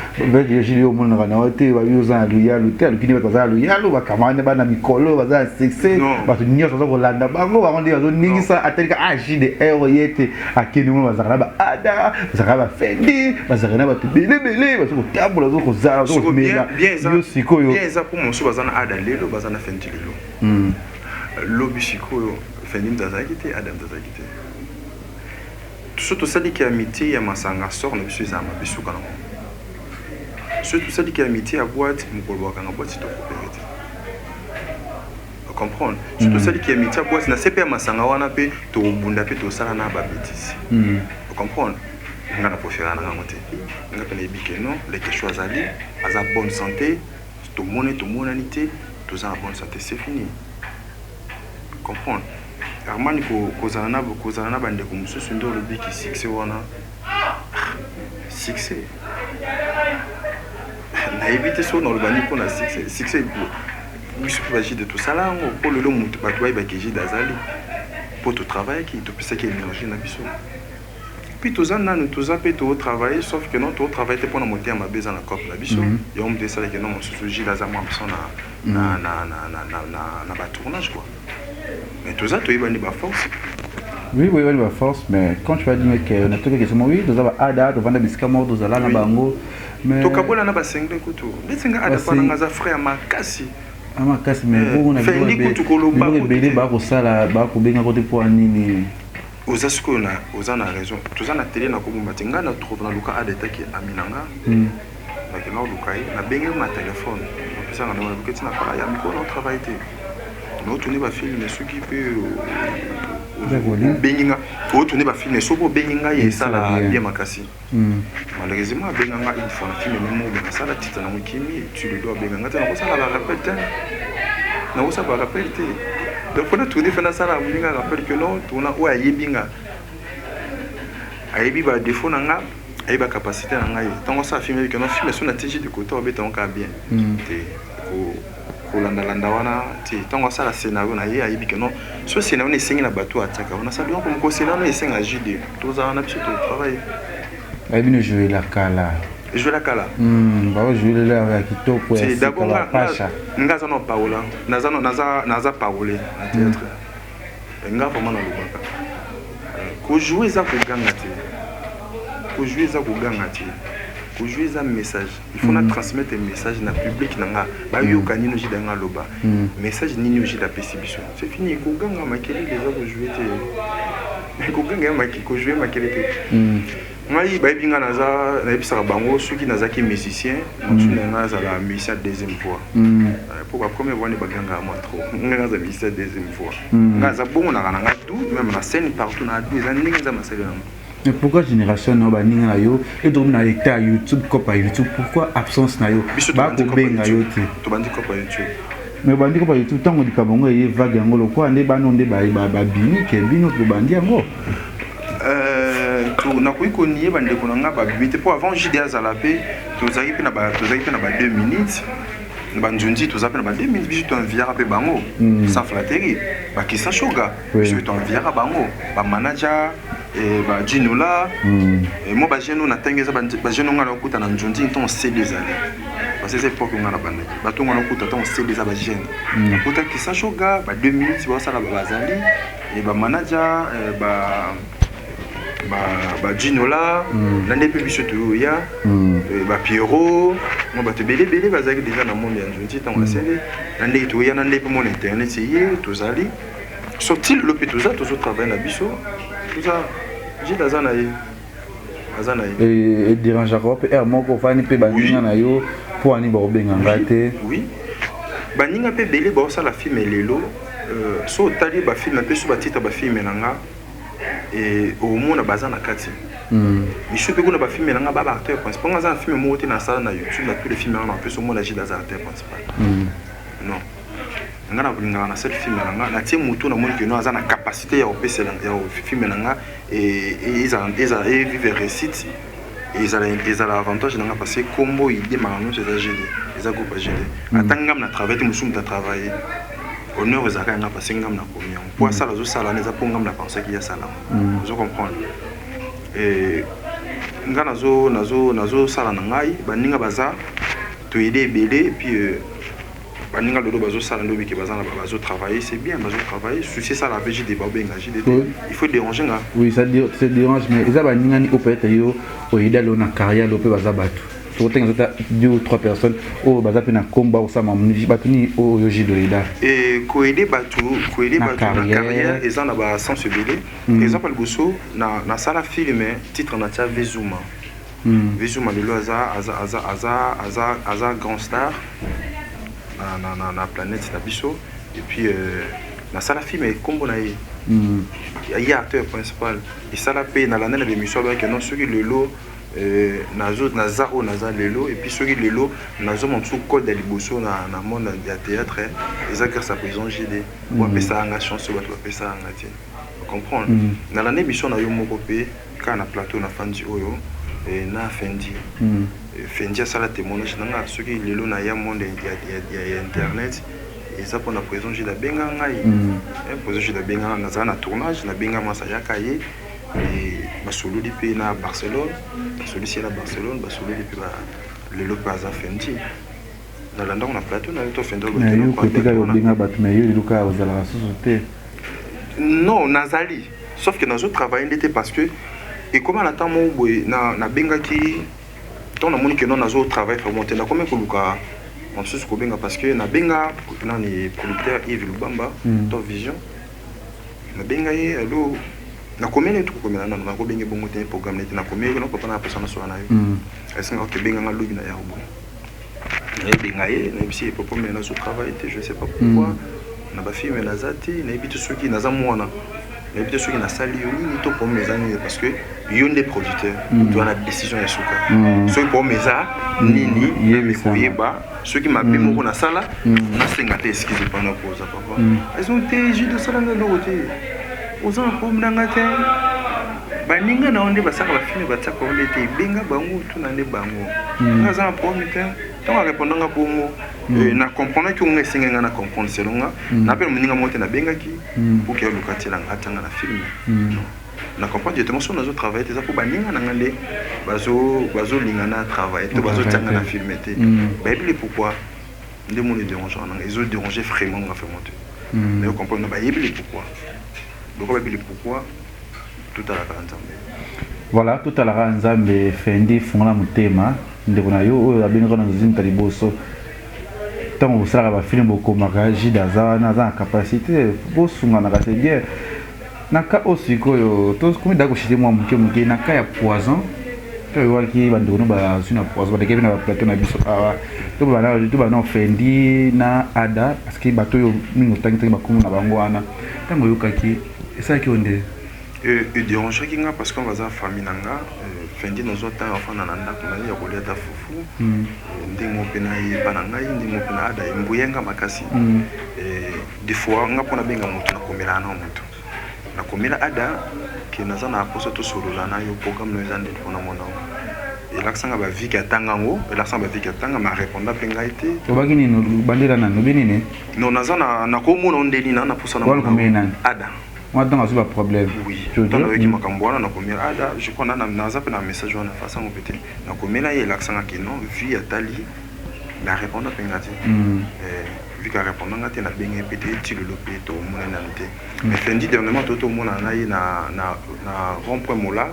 Gile, yo omonaka na yo te, babi oza na luyalu te. Aluki nde bato baza na luyalu, bakamane bana mikolo baza na succès, bato nyonso baza kolanda bango, bango nde bazoningisa. Atelika a JDR ye te, akende ngo bazalaka na baada, bazalaka na bafendi, bazalaka na bato ebelebele, baza kotambola, baza kozala, baza komela. Yo sikoyo bien eza mpo mosusu baza na ada lelo, baza na fendi lelo, lobi sikoyo fendi moto azalaki te, ada moto azalaki te. So tosaliki amitié ya masanga, sort na biso ezala mabe suka nango. So tosaliki amitié ya boîte, mokolo bakanga boîte, tokopere te. Comprendre, so tosaliki amitié ya boîte na se mpe ya masanga wana mpe tokobunda mpe tosala na babêtise. Comprendre, nga na préféré na ngango te. Nga mpe nayebi ke non, lekesho azali, aza bonne santé, tomoni, tomonani te, toza na bonne santé, c'est fini. Comprendre, Armani kozala na bandeko mosusu nde olobiki succès wana, succès nayebi te soki naloba nini mpona succès. Succès, biso mpe bajide tosala yango mpo lelo moto bato bayebaki Jide azali, mpo totravaillaki, topesaki énergie na biso. Puis toza nanu, toza mpe totravaille, sauf que non, totravaille te mpona motema mabe eza na cope na biso. Yango moto esalaki non, mosusu Gile aza mwa absent na batournage quoi. Mais toza toyebani baforce. Oui, boyebani baforce, mais quand tu vas dire que na toki question, oui, toza ba ada, tovanda bisika moko, tozala na bango, mais Tokabola na basengle kutu ndeti nga ada mpa nanga aza frère ya makasi. Makasi, mais bongo na Fendi kutu koloba biloko kutu ebele te. Bakosala, bakobenga kote mpo ya nini? Oza sikoyo na oza na raison, toza na tele na kobomba te. Ngai na trouve naluka ada etaki ami na nga, nakenda koluka ye, nabengi na telefone, apesanga ndenge naluki ntina pala ya mikolo na otravaille te, naotourne bafilme. Soki mpe obengi nga otourne bafilme, soki obengi ngai esala bien makasi. Malheureusement abenga nga une fois na film moko boye nasala, titre nango ekimi tu le dois. Abenga nga te, nakosala barappel te, nakosala barappel te. Donc mpona tourne fe nasala moninga rappel que non, tourna oyo ayebi nga, ayebi badéfaut na nga, ayebi bacapacité na ngai. Ntango asala film, ayebi que non, film so natiji de côté, obeta yango kaka bien te, kolandalanda wana te. Ntango asala scénario na ye, ayebi que non, so scénario na esengi na bato atiaka wana, asala donc moko scénario na esenga JD, tozala na biso totravaille. Bayebi no jouela kala. Jouela kala. Baojuelela ya kitoko ya sika bapasha. Nga aza na parola, naza parole na théâtre. Nga vraiment nalobaka, kojouer eza koganga te, kojouer eza koganga te, kojouer eza message. Il faut na transmettre message na public na nga, bayoka nini ojida nga aloba, message nini ojida apesi biso, c'est fini. Koganga makelele eza kojouer te, koganga ya kojouer makele te. Ngai bayebi nga naza, nayebisaka bango, soki nazalaki musicien mosusu na ngai, azala musicien deuxième voix, po ba première voix nde bagangaka mwa trop. Ngai naza musicien deuxième voix. Ngai aza bongo naka na ngai tout même na scène partout na du eza ndenge eza masali yango. Mais pourquoi génération na yo, baninga na yo etokomi na état ya YouTube, copa YouTube, pourquoi absence na yo, bakobenga yo te? Tobandi copa YouTube. Mais bandi copa YouTube ntango likambo yango eye, vague yango lokola nde bano nde babimi ke bino tobandi yango. Nakoki konie bandeko na nga babimi te, mpo avant JD azala mpe tozalaki mpe na ba 2 minutes na banzunzi, toza mpe na ba 2 minutes. Biso toenviaka mpe bango, sans flatterie, bakisa shoga, biso toenviaka bango, bamanager, bajinola, mwa bajeune oyo na ntangi eza bajeune oyo nga nakokuta na nzunzi ntango CD ezali, parce que eza époque nga na bandaki bato nga nakuta ntango CD eza bajeune, nakuta kisa shoga ba 2 minutes basala, bazali bamanager, bajinola na nde mpe biso toyoya, bapiero, mwa bato ebele ebele bazalaki déjà na monde ya nzunzi ntango asele na ndenge toya na nde mpe mona internet ye tozali sorti lelo mpe toza tozotravaille na biso, toza Gilles aza na ye, aza na ye. Edérangeaka mpe aire moko ofandi mpe baninga na yo, mpo ani bakobenga ngai te? Oui, baninga mpe ebele baosala film lelo. So otali bafilme mpe so batitre bafilme na nga, omona baza na kati misu mpe kuna bafilme na nga ba baacteur principal. Nga aza na film moko te nasala na YouTube, na tous les films nga na mpe so omona Gilles aza acteur principal, non. Nga na kolingaka na cette film na nga natie motu namoni que non, aza na capacité ya kopesela ya film na nga ezala evivre réussite, ezala avantage na nga, parce que kombo ide makambo nyonso eza GD, eza groupe ya GD. Ata ngam na travaille te, mosusu moto atravaille, honneur ezalaka yanga, parce que ngam na komi yango po asala, azosala wana eza mpo ngam na pensaki ye asala yango, ozo comprendre. Nga nazosala na ngai, baninga baza toyede ebele, et puis baninga lelo bazosala nde obike baza na bazotravailler, c'est bien, bazotravailler. Souci esala mpe JD baobenga JD te, il faut déranger nga. Oui, ça, ça dérange, mais eza baninga ni oyo peut-être yo oyeda lelo na carrière lelo mpe baza bato tokotenga ata deux ou trois personnes oyo baza mpe na kombo akosala bato nini oyo JD oyeda. Koyede bato, koyede bato na carrière eza na basens ebele. Exemple liboso, nasala film, titre natia Vezuma. Vezuma lelo aza, aza, aza, aza, aza, aza grand star na planète na biso. Et puis nasala film ekombo na ye, ye acteur principal. Esala mpe nalanda na bémission, alobaki non, soki lelo naza oyo naza lelo, et puis soki lelo nazoma mosusu code ya liboso na monde ya théâtre, eza grâce à président JD oyo apesaka nga chance oyo bato bapesaka nga te, comprendre. Nalanda émission na yo moko mpe kaka na plateau na fandi oyo na Fendi. Fendi asala témoignage na nga, soki lelo na ya monde ya internet eza mpona président Jude abenga ngai. Président Jude abenga ngai, nazala na tournage, nabenga mwasi ayaka ye, basololi mpe na Barcelone, basolisi ye na Barcelone, basololi mpe lelo mpe aza Fendi. Nalandango na plateau na yo to Fendi. Yo kotika obenga bato, mais yo lelo kaka ozalaka susu te. Non, nazali, sauf que nazo travailler nde te, parce que ekoma na temps moko boye, nabengaki ntango namoni ke non, nazo travailler vraiment te. Nakomi koluka mosusu kobenga, parce que nabenga nani, producteur Yves Lubamba, Top Vision. Nabenga ye: "Allo." Nakomi neti kokomela nano, nakobenge bongo te, programme neti nakomi no, papa na apesa nasola na yo. Esenga oke, benganga lobi na yango. Bon, nayebenga ye, nayebisi ye: "Papa, mais nazo travaille te, je sais pas pourquoi. Na bafilme naza te, nayebi te soki naza mwana, nayebi te soki nasali yo nini to problème eza nini, parce que yo nde producteur, toza na décision ya suka. Soki problème eza nini, koyeba soki mabe moko nasala, nasenga te excuse mpona koza papa." Ezo te, Jude, osalanga eloko te, oza na problème nanga te. Baninga na yo nde basalaka bafilme, batiaka yo nde te. Ebenga bango, tuna nde bango. Nga aza na problème te. Ntango arépondanga bongo, na comprendaki onga esengai nga na comprendre selon nga. Na mpe na moninga moko te nabengaki pour ke aluka atielanga, atianga na film. Na comprendre directement, so nazo travaille te, eza mpo baninga na nga nde bazolinga na travaille to bazotianga na film te. Bayebi le pourquoi. Nde moni dérange nanga, ezo déranger vraiment nga, vraiment te. Nayo comprendre, bayebi le pourquoi. Loko bayebi le pourquoi, totalaka Nzambe. Voilà, totalaka Nzambe. Fendi, fungola motema. Ndeko na yo oyo abengaka na nzinta liboso, ntango bosalaka bafilme, bokomaka Jide aza wana, aza na capacité, bosunganaka, c'est bien. Na ka oyo sikoyo tokomi da koshite mwa moke moke na ka ya poison. To oyokaki bandeko no bazwi na poison, baleki mpe na baplateau na biso awa. To bana Ofendi na Ada, parce que bato oyo mingi otangitangi bakombo na bango wana. Ntango oyokaki, esalaki oyo nde? Edérangeaki nga parce que baza famille na nga. Fendi, nazwa ntango afanda na ndako na ye ya kolia ata fufu, ndenge mpe nayeba na ngai, ndenge mpe na Ada embuyenga makasi. Des fois nga mpo nabenga moto, nakomelaka na moto, nakomela Ada ke naza na posa tosolola na yo, programme no eza ndeni mpona mona. Elakisanga baviki atanga yango, elakisanga baviki atanga, ma réponda mpe ngai te. Obaki nini? Bandela nani? Obi nini? Non, naza nakomona ndeni na posa. Na nani? Ada. Wana ntango azwi baproblème? Oui, ntango nayoki makambo wana, nakomela Ada. Je crois naza mpe na message wana, fasango mpe te. Nakomela ye, elakisanga ke non, vi atali, mais arépondre mpe nga te. Vu qu'arépondre nga te, nabenge mpe te ti lelo mpe tomonani nanu te. Mais Fendi, dernièrement to tomonana na ye na rond point Mola.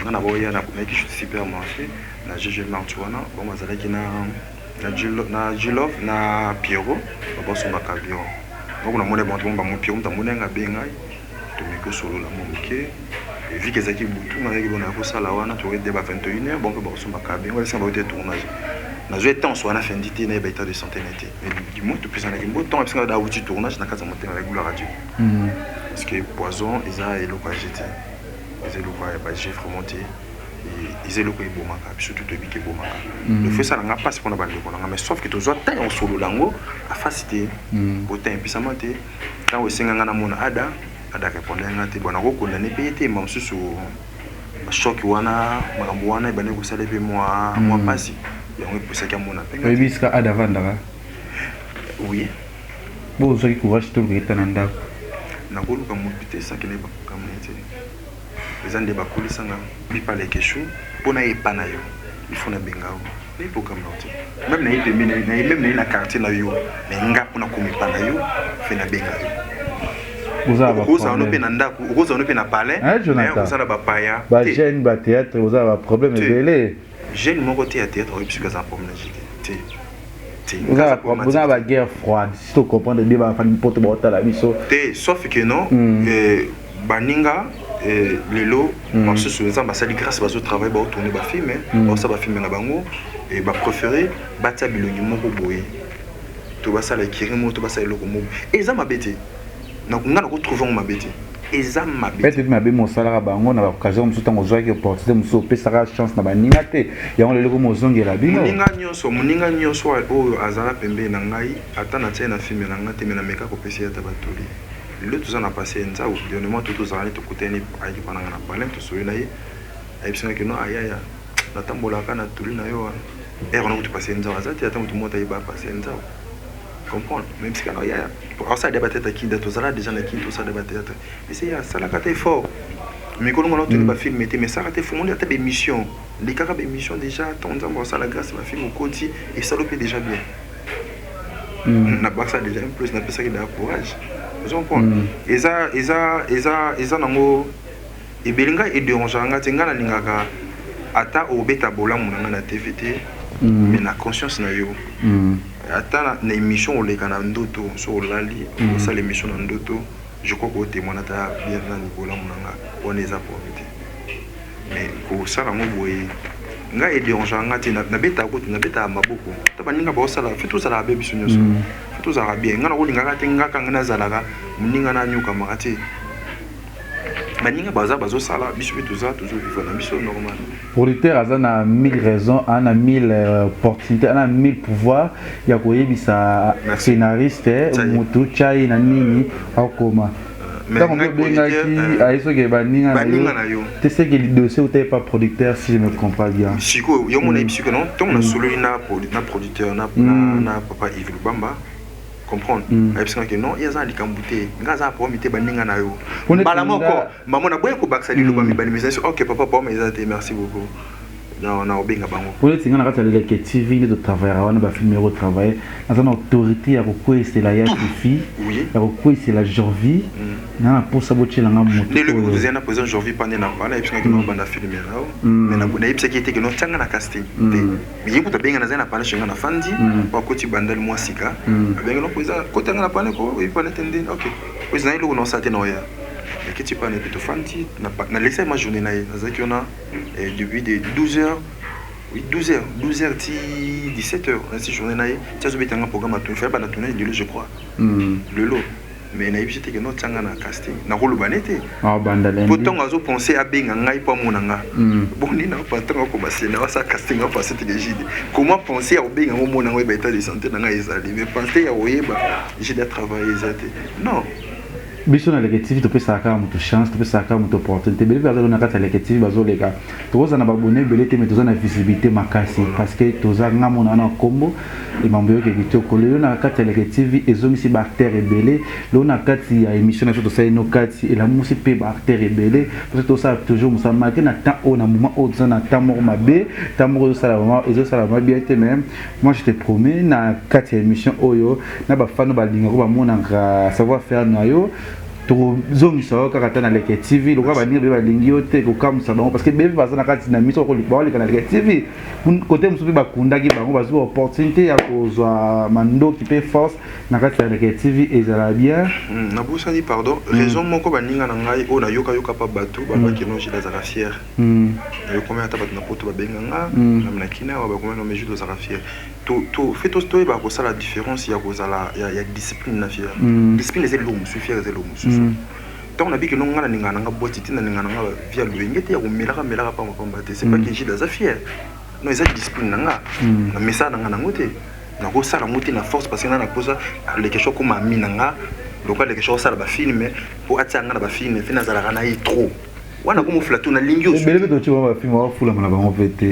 Nga na baoya, nayaki supermarché na GG Mart wana. Bango bazalaki na Gilov na Pierrot, babasombaka biro. Donc namoni bango, bango Pierrot moto amoni yanga, abe ngai, tomeki kosolola mwa moke. Vu que ezalaki butu, nazalaki bona kosala wana, toyede ba 21 heures. Bon, mpe bakosombaka bingo, esenga baote tournage. Nazwi temps wana, Fendi te, nayeba état de santé na te, mais du moins topesanaki mbo. Ntongo abisinga dauti tournage, na kati ya motema ya gloire à Dieu, parce que poison eza eloko ya je te, eza eloko ya baje vraiment te, eza eloko ebomaka biso tu toyebi ke ebomaka. Le fait esalanga mpasi mpona bandeko na nga, mais sauf ke tozwa temps ya kosolola yango afasi te, po temps episama te. Ntango esenganga namona Ada, Ada répondre nga te. Bon, nakokondane mpe ye te. Ma mosusu bachoc wana, makambo wana ebandi kosala mpe mwa mpasi, yango epusaki amona mpe. Oyebi esika Ada avandaka? Oui. Bo ozwaki courage toluka eta na ndako? Nakoluka motu te esaki nayeba programme te. Eza nde bakolisanga bipaleke shu mpo nayepa na yo, il faut nabenga yo, nayebi programme na yo te. Même naye pembeni, même naye na quartier na yo, mais nga mpona komepa na yo, fe nabenga yo. Okozala no mpe na ndako, okozala no mpe na palais, ozala bapaya. Bajeune bathéâtre, ozala baproblème ebele. Jeune moko te ya théâtre oyebi soki aza problème na jike te. Oza na baguerre froide, si tocomprendre bien, bafandi mpoto baotala biso. Te, sauf que non, baninga lelo basusu, Nzambe asali grâce, bazotravaille, baotourne bafilme, baosala bafilme na bango, bapréféré batia bilongi moko boye to basala ekiri moko to basala eloko moko. Eza mabe te, nga nakotrouve yango mabe te, eza mabe. Peut-être mabe mosalaka bango na baoccasion mosusu, ntango ozwaki opportunité mosusu, opesaka chance na baninga te. Yango lelo komo ozongela bino. Moninga nyonso oyo azala pembeni na ngai, ata natie na filme na ngai te, me nameka kopesa ye ata batoli. Lelo toza na passé nzau. Dernièrement to tozalani, tokutani, ayaki mpa nanga na palin, tosoli na ye, ayebisangaki no ayaya, natambolaka na toli na yo wana ere wana kutu passé nzau aza te, ata motu moko ayeba passé nzau comprendre. Même sika na yaya asala de bathéâtre kinda, tozala déjà na kini, tosala de bathéâtre, ese ye asalaka te fort mikolo ngana otoli bafilme te, mais esalaka te fo moni ata bémission, lekaka bémission déjà. Ntango Nzambe asala grâce, bafilme okoti, esala mpe déjà bien. Nabakisa déjà un plus, napesaki déjà courage. Ozo comprendre? Eza eza eza eza nango ebele. Ngai edérangeaka nga te. Ngai nalingaka ata obeta bolamu na ngai na TV te, mais na conscience na yo, ata na émission oleka na ndoto, so olali, osala émission na ndoto, je crois kotémoigne ata bien nani bolamu na nga wana, eza problème te. Mais kosala yango boye, ngai edérangeaka nga te. Nabetaka kutu, nabetaka maboko ta baninga baosala fe. Tozalaka be biso nyonso fe, tozalaka bien. Ngai nakolingaka te, nga kanga nazalaka moninga nanyukamaka te. Baninga baza bazosala, biso mpe toza tozovivre na biso normal. Producteur aza na mille raisons, aza na mille opportunité, aza na mille pouvoir ya koyebisa scénariste motu tya na nini akoma. Ntango mpe obengaki aye, soki baninga na yo te, seke dossier otaye pas producteur, si je me comprends bien. Sikoyo yo mona yebi sikoyo, non, ntango nasololi na producteur, na papa Yves Lubamba, comprendre, ayebisanga ke non, ye aza na likambo te, nga aza na problème te, baninga na yo. Mbala moko mamo naboya kobakisa liloba mibale mizali. Ok papa, problème eza te, merci beaucoup, na obenga bango. Po neti nga na kati ya Leleke TV nde totravaillaka wana, bafilme yoko travaille, naza na autorité ya kokweyisela ya Fifi, ya kokweyisela Jorvi na mposa botielanga moto. Nde lobi kutu na président Jorvi pande na pala, ayebisanga ke banda filme nao, mais nayebisaki ete ke no tianga na casting te. Mais ye kutu abenga, naza na pale shenga na fandi po akoti bandali mwa sika, abenga no président, kotanga na pane ko oyebi pane te ndeni. Ok, président, eloko na osala te na oya nakiti pane mpe tofandi, nalekisaki ma journée na ye. Nazalaki wana depuis de 12 heures, oui, 12 heures, 12 heures ti 17 heures. Nasi journée na ye ti azobetanga programme atuni faya banda tourner lelo, je crois lelo. Mais nayebisi te ke no tianga na casting, nakoloba ne te po ntango azopense abenga ngai mpo amona nga boni na ntango akoma sena asala casting, apense te ke Jide, comment penser ya kobenga ngo omona ngo, oyeba état de santé na ngai ezali, mais penser ya koyeba Jide atravaille eza te, non. Biso na Leke TV topesaka kaka moto chance, topesaka kaka moto opportunité. Ebele mpe baza na kati ya Leke TV, bazoleka. Tokozala na babone ebele te, mais toza na visibilité makasi, parce que toza nga mona wana nkombo emambo yoke kitoko. Lelo na kati ya Leke TV ezongisi baacteur ebele. Lelo na kati ya émission na biso tosali no kati elamusi mpe baacteur ebele, parce que tosala toujours mosala malgré na temps oyo, na moment oyo toza na temps moko mabe, temps moko ezosala vraiment, ezosala vraiment bien te. Mais moi je te promets, na kati ya émission oyo na bafano balingako bamonaka savoir faire na yo, tokozongisa yo kaka ta na Leke TV lokola baninga mpe balingi yo te kokamwisa bango, parce que bevi baza na kati na miso baoleka na Leke TV. Kote mosusu mpe bakundaki bango, bazwi opportunité ya kozwa mandoki mpe force na kati ya Leke TV, ezala bien. Nabosani, pardon, raison moko baninga na ngai oyo nayokayoka pa bato balobaki no Jules azalaka fier. Nayokomi ata bato na poto babenga nga na kina awa, bakomi no mais Jules ozalaka fier. Fe toyeba kosala différence ya kozala ya discipline na fier. Discipline eza eloko mosusu, fier eza eloko mosusu. Ntango nabiki no nga nalingaka nanga bwati te, nalingaka nanga via loyenge te ya komelaka melaka pamba pamba te. C'est pas que Jules aza fier, non, eza discipline na nga na mesala na nga nango te. Nakosala yango te na force, parce que nga naposa Lekesho akoma ami na nga, lokola Lekesho osala bafilme mpo atia nga na bafilme, mpe nazalaka na ye trop wana komofula to nalingi. Ebele mpe totie bango bafilme, bafulama na bango mpe te.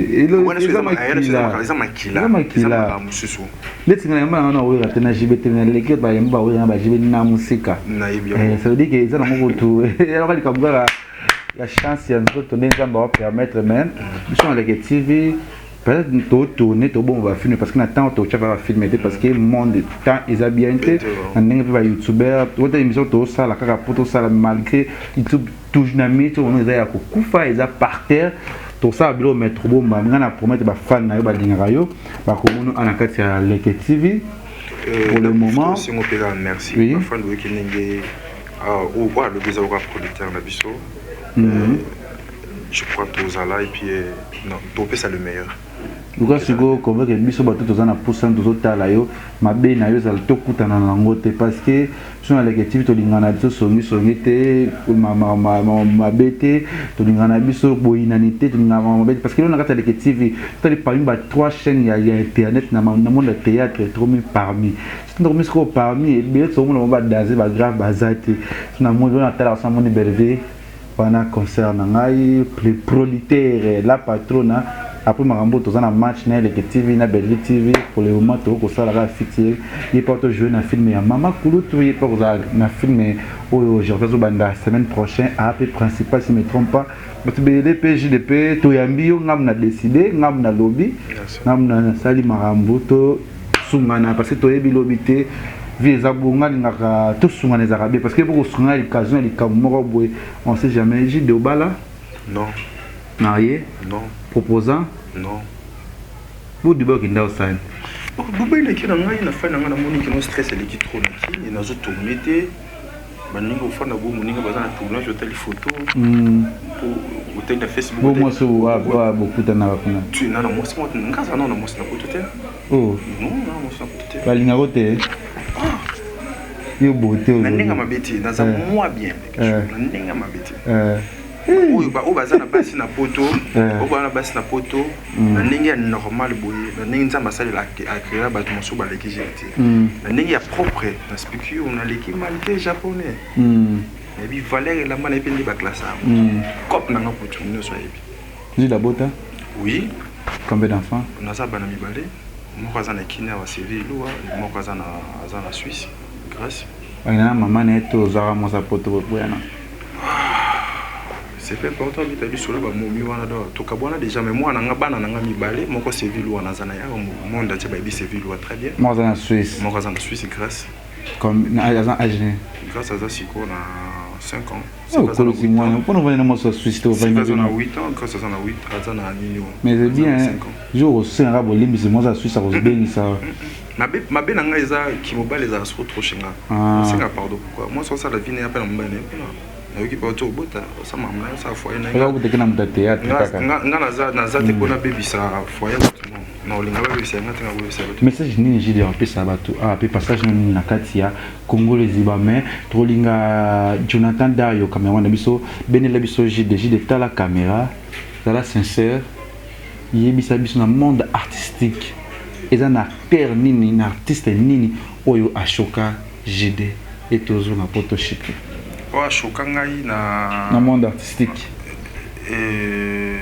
Eza makila, makila mosusu. Neti nga yamba nanga na oyeba te na JB te, na leki bayemba baoyeba na baJB na mosika. Ça veut dire que eza nango kutu eloko likambo kaka ya chance ya nzoto nde Nzambe aopermettre. Mais biso na Leke TV peut-être totourne, tobongo bafilme, parce que na temps totiaka bafilme te, parce que monde temps eza bien te na ndenge mpe bayoutubeur ota émission tosala kaka mpo tosala malgré YouTube toujours na minute oyo eza ya kokufa, eza par terre. Tosala biloko, mais tobomba. Nga na promettre bafan na yo balingaka yo, bakomona ana kati ya Leke TV pour le moment. Singo mpe kaka merci bafan boyoki ndenge oyo alobi, eza koka producteur na biso, je crois tozala et puis non, topesa le meilleur. Luka sikoyo convaincre biso bato toza na pusa, tozotala yo mabe na yo ezala tokutana na yango te, parce que biso na Leke TV tolingana na biso songisongi te, mabe te, tolingana na biso boyinani te, tolingana mabe te, parce que lelo na kati ya Leke TV totali parmi ba trois chaînes ya internet na monde ya théâtre, tokomi parmi, tokomi sikoyo parmi ebele. Tozomona bango badanse bagrave baza te. So namoni oyo natalaka, so namoni Belve wana concert na ngai producteur la patrona. Après makambo toza na match na Eleke TV na Belvi TV pour le moment, tokosala kaka featuring ye mpo tojoue na film ya Mama Kulutu. Ye mpo kozala na film oyo Gervais azobanda semaine prochaine, ape principal, si me trompe pas. Bato ebele mpe JDP toyambi yo, ngamu na décide, ngamu na lobi, ngamu na nasali makambo tosungana, parce que toyebi lobi te. Vie eza bongo, nga alingaka tosungana ezalaka bien parce que po kosunga likazo na likambo moko boye, on sait jamais. JD obala? Non. Marié? Non. Proposant? Non. Bo Dubai okenda osani? Dubai nake na ngai na fai na ngai namoni kino stress eleki trop na kini nazo tourne te baninga ofanda bo moninga baza na tournage otali photo hmm. otali na facebook bo mwasi bokutanaka kuna na na mwasi nga aza nao na mwasi na poto te oh. non na mwasi na poto te balingako te ah. yo bote na ndenge mabe te naza eh. mwa bien eh. na ndenge mabe te eh. oyo oyo baza na basi na poto eh. oyo baza na basi na poto mm. na ndenge ya normal boye na ndenge nzambe asalela acrea bato mosusu baleki jele te mm. na ndenge ya propre na spicure naleki malke japonais mm. nayebi valeur elamba nayebi nde baklasse yango cope nanga kutu nyonso ayebi Zida bota? Oui. Combien d'enfants? Naza bana mibale moko aza na Kenya wa Seville Luwa moko aza na aza na Suisse Grèce. Bakenda na mama na ye to ozwaka mwasi ya poto boboyana? C'est pas important bita biso la bamomi wana do tokabwana déjà mais mwana nga bana na nga mibale moko Seville Luwa naza na ya monde entier bayebi Seville Luwa très bien. Moko aza na Suisse. Moko aza na Suisse Grèce. Comme aza âge nini? Grâce aza sikoyo na 5 ans. Okolosi mwana mpona ovandi na mwasi ya Suisse te ovandi aza na 8 ans grâce aza na 8 aza na nini mais c'est bien jour osengaka bolimbisi mwasi ya Suisse akozobengisa mabe mabe na ngai eza kimobali ezala soko trop chez nga ah. osenga pardon pourquoi mwasi osala vie na ye mpe na mobali na ye mpona nayoki mpe oti obota osala makambo na ye osala foyer na ye obotaki na moto ya théâtre kaka nga naza te mpona bebisa foyer bato non na olinga babebisa nga te nga bebisa bato message nini jide apesa bato awa mpe passage na nini na kati ya Congo leziba mais tokolinga Jonathan Dario cameraman na biso bendela biso JD JD tala camera zala sincère yebisa biso na monde artistique eza na acteur nini na artiste nini oyo ashoka JD et tozonga po to chute oyo ashoka ngai na na monde artistique euh,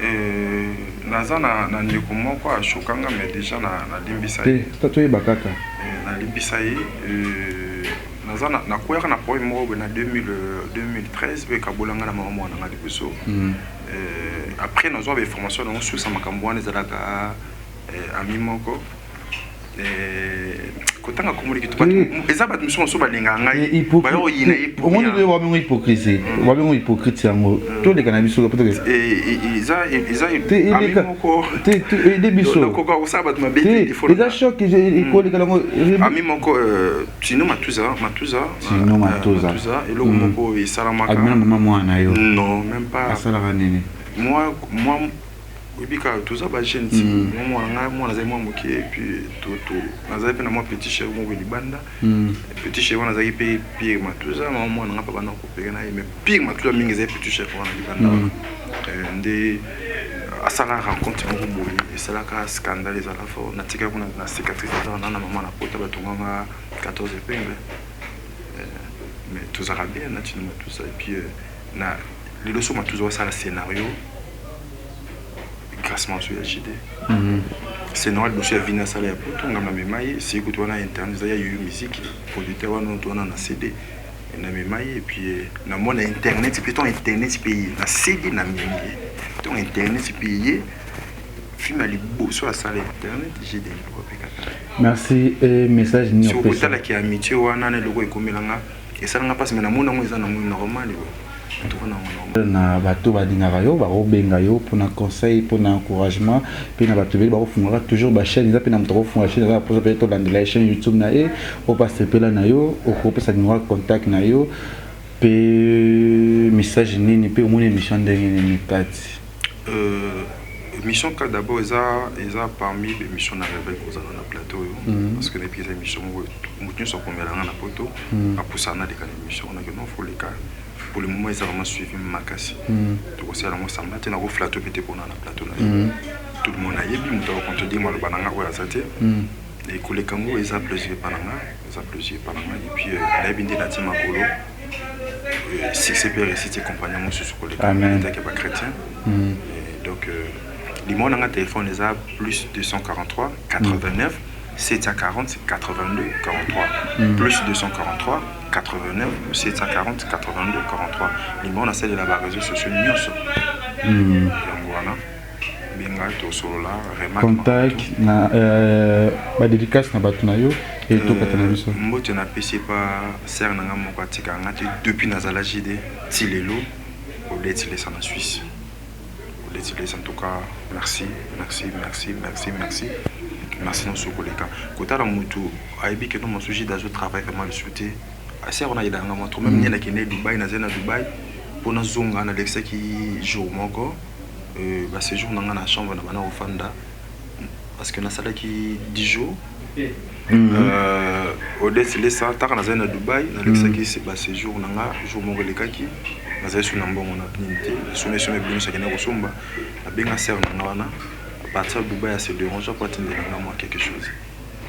Euh, naza na, na ndeko moko ashoka nga mais déjà nalimbisa na ye te toyeba kaka eh, nalimbisa ye euh, naza nakweyaka na problème moko boye na 2013 mpe ekabola nga na mama mwana nga liboso mm. euh, après nazwa bainformation nango susa makambo wana ezalaka euh, ami moko Eh, kotanga kombo leki eza bato mosusu mosusu balingaka ngai baya koyina ye omoni nde wabengo hypocrisie mm. wabengo hypocrite yango mm. toleka na biso ede biso kosala bato mabe eza choc ekoleka nango ami moko euh, tino matuza matuza tino euh, matuza eloko mm. moko esalamaka abima mama mwana yo non même pas asalaka nini moi moi oyebi kaka toza ba jeune ti mm. mwa mwana ngai mwana azali mwa moke epuis nazali mpe na mwa petit chere moko libanda mm. petit chere wana azalaki mpe pire matuza mwa mwana ngai mpe banda kopere na ye mais pire matuza mingi ezali petit chere wana libanda wana mm. euh, nde asala rencontre moko boye esalaka scandale ezala fort natikaki kuna na cicatrice eza wana na mama na pota batonganga 14 epingle euh, mais tozalaka bien na tino matuza epuis euh, na lelo so matuza osala scénario grâce manso ya JD mhm. scénario liboso ya vina sala ya poto nga namema ye seye kutu wana internet eza ya yoyo musique producteur wana to wana na CD namema ye et puis eh, na mona internet mpe ntongo internet mpe ye na CD namemi ye ntongo internet mpe ye film ya liboso asala internet JD eloko mpe kaka merci et message nini opesa otalaki amitié wana na eloko ekomela nga esala nga mpasi me namoni yango eza nango normal na bato balingaka yo bakobenga yo mpona conseil mpona encouragement mpe na bato ebele bakofungaka toujours bachaîne eza mpe na moto akofunga chaîne aza na mposa mpe tolandela ye chaîne youtube na ye oyo basepela na yo okopesa numéro ya contact na yo mpe message nini mpe omoni émission ndenge nini kati euh, émission ka d'abord eza eza parmi émission na rêve kozala na plateau oyo mhm. parce que nayebi eza émission moko moto nyonso akomela nga na poto mhm. apusana naleka na émission wana ke non fo leka pour le moment eza vraiment suivi makasi mhm. tokosala yango samba te nakoflato mpe te mpona na plateau na ye tout le monde ayebi moto akocontredire maloba na nga oyo aza te ekoleka yango eza plaisir epa na nga eza plaisir epa na nga et puis euh, nayebi nde natie makolo euh, succès mpe réussite compagnie mosusu koleka etake bachrétien mm. donc euh, limon na nga téléphone eza plus 243 89 740 82 43 mm. plus 243 89 740 82 43 limon nasalela baréseau sociaux nyonso mm. yango wana. Benga tosolola remarque. Contact na euh, ba dédicace na bato na yo et tokata na biso. Mbote napesi pa sœur na nga moko atika nga te depuis nazala JD ti lelo Odette Lesa na Suisse. Odette Lesa en tout cas merci merci merci merci merci merci nyonso koleka kotala mutu ayebi ke no mosusu JD azo travaille vraiment lisusu te sœur wana ayedaka nga mwa trop même nye nakende Dubaï nazali na Dubaï mpo nazonga nalekisaki jour moko euh, ba séjour na nga na chambre na bana kofanda parce que nasalaki 10 jours euh, Odette Lesa taka nazali na Dubaï nalekisaki mm. ba séjour na nga jour moko elekaki nazali su na mbongo na nini te nasombi sombi biloko nyonso akendaki kosomba nabenga sœur na nga wana à partir ya Dubaï ase dérange po atindela nga mwa quelque chose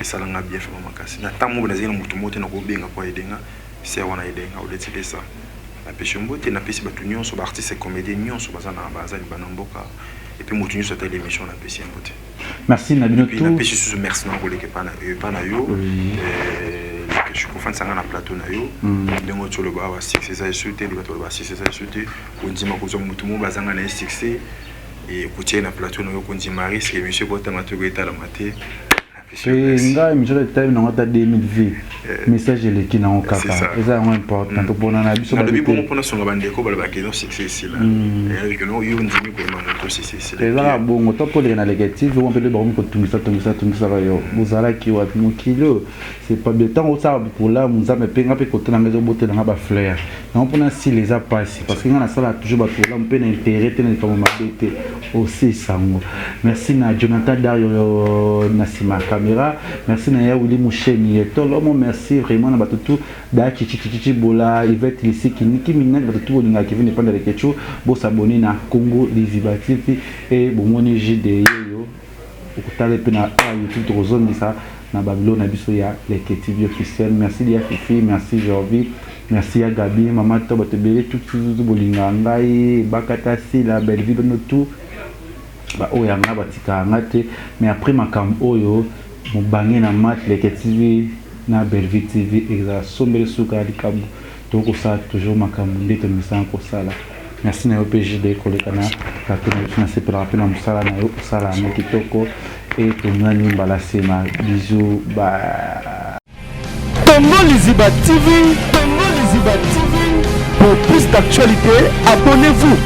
esala nga bien vraiment makasi na ntango moko nazali na moto moko te nakobenga po aide nga sœur wana aide nga Odette Lesa napesi yo mbote napesi bato nyonso ba artiste comédien nyonso baza na baza libanda mboka et puis moto nyonso atali émission napesi ye mbote. Merci na bino tout. Napesi susu merci na koleka epa na epa na yo. Je kofandisa nga na plateau na yo ndenge oti oloba awa succès eza esu te bato baloba succès eza esu te kondima kozwa motu moko bazanga na ye succès kotia ye na plateau na yo kondima risque émission ekotama te ekoetalama te. Nga émission etali nango ata 2000 vues message eleki nango kaka eza yango important topona na biso. Nalobi bongo mpona songa bandeko balobaka eno succès esila yo ndimi koyema moto succès esila eza kaka bongo to mpo oleka na leke tv mpe nde bakomi kotungisa tungisa tungisaka yo bozalaki wapi mokili oyo c'est pas bien ntango osala bolamu nzambe mpe nga mpe kote na nga ezobotela nga bafleur yango mpona sila eza mpasi parce que nga nasala toujours bato bolamu mpe na intérêt te na likambo mabe te osilisa yango. Merci na Jonathan Dario na nsima ya caméra, merci na ya Willy Musheni Tolomo, merci vraiment na bato tout da Chichi Chichi Bola, Yvette Lisiki, Niki Minaj, bato tout bolingaka Kevin Epanda Leketchou, bosabonner na Congo Liziba TV et bomoni JD yeyo okotala mpe na YouTube tokozongisa na babilo na biso ya Leke TV officiel. Merci dia Fifi, merci Jorvi, merci ya Gabi, mama to bato ebele tout tout tout bolingaka ngai, Bakata Sila, Bellevue bino tout ba oyo ya nga batikaka nga te mais après makambo oyo mobange na match Leke TV na Bellevue TV ezala sombele suka ya likambo tokosala toujours makambo nde tomesana kosala. Merci na yo mpe JD koleka na plateau na biso nasepelaka mpe na mosala na yo osala yango kitoko e tomwani mbala nsima bisous bye. Congo Liziba TV, Congo Liziba TV. Pour plus d'actualités, abonnez-vous.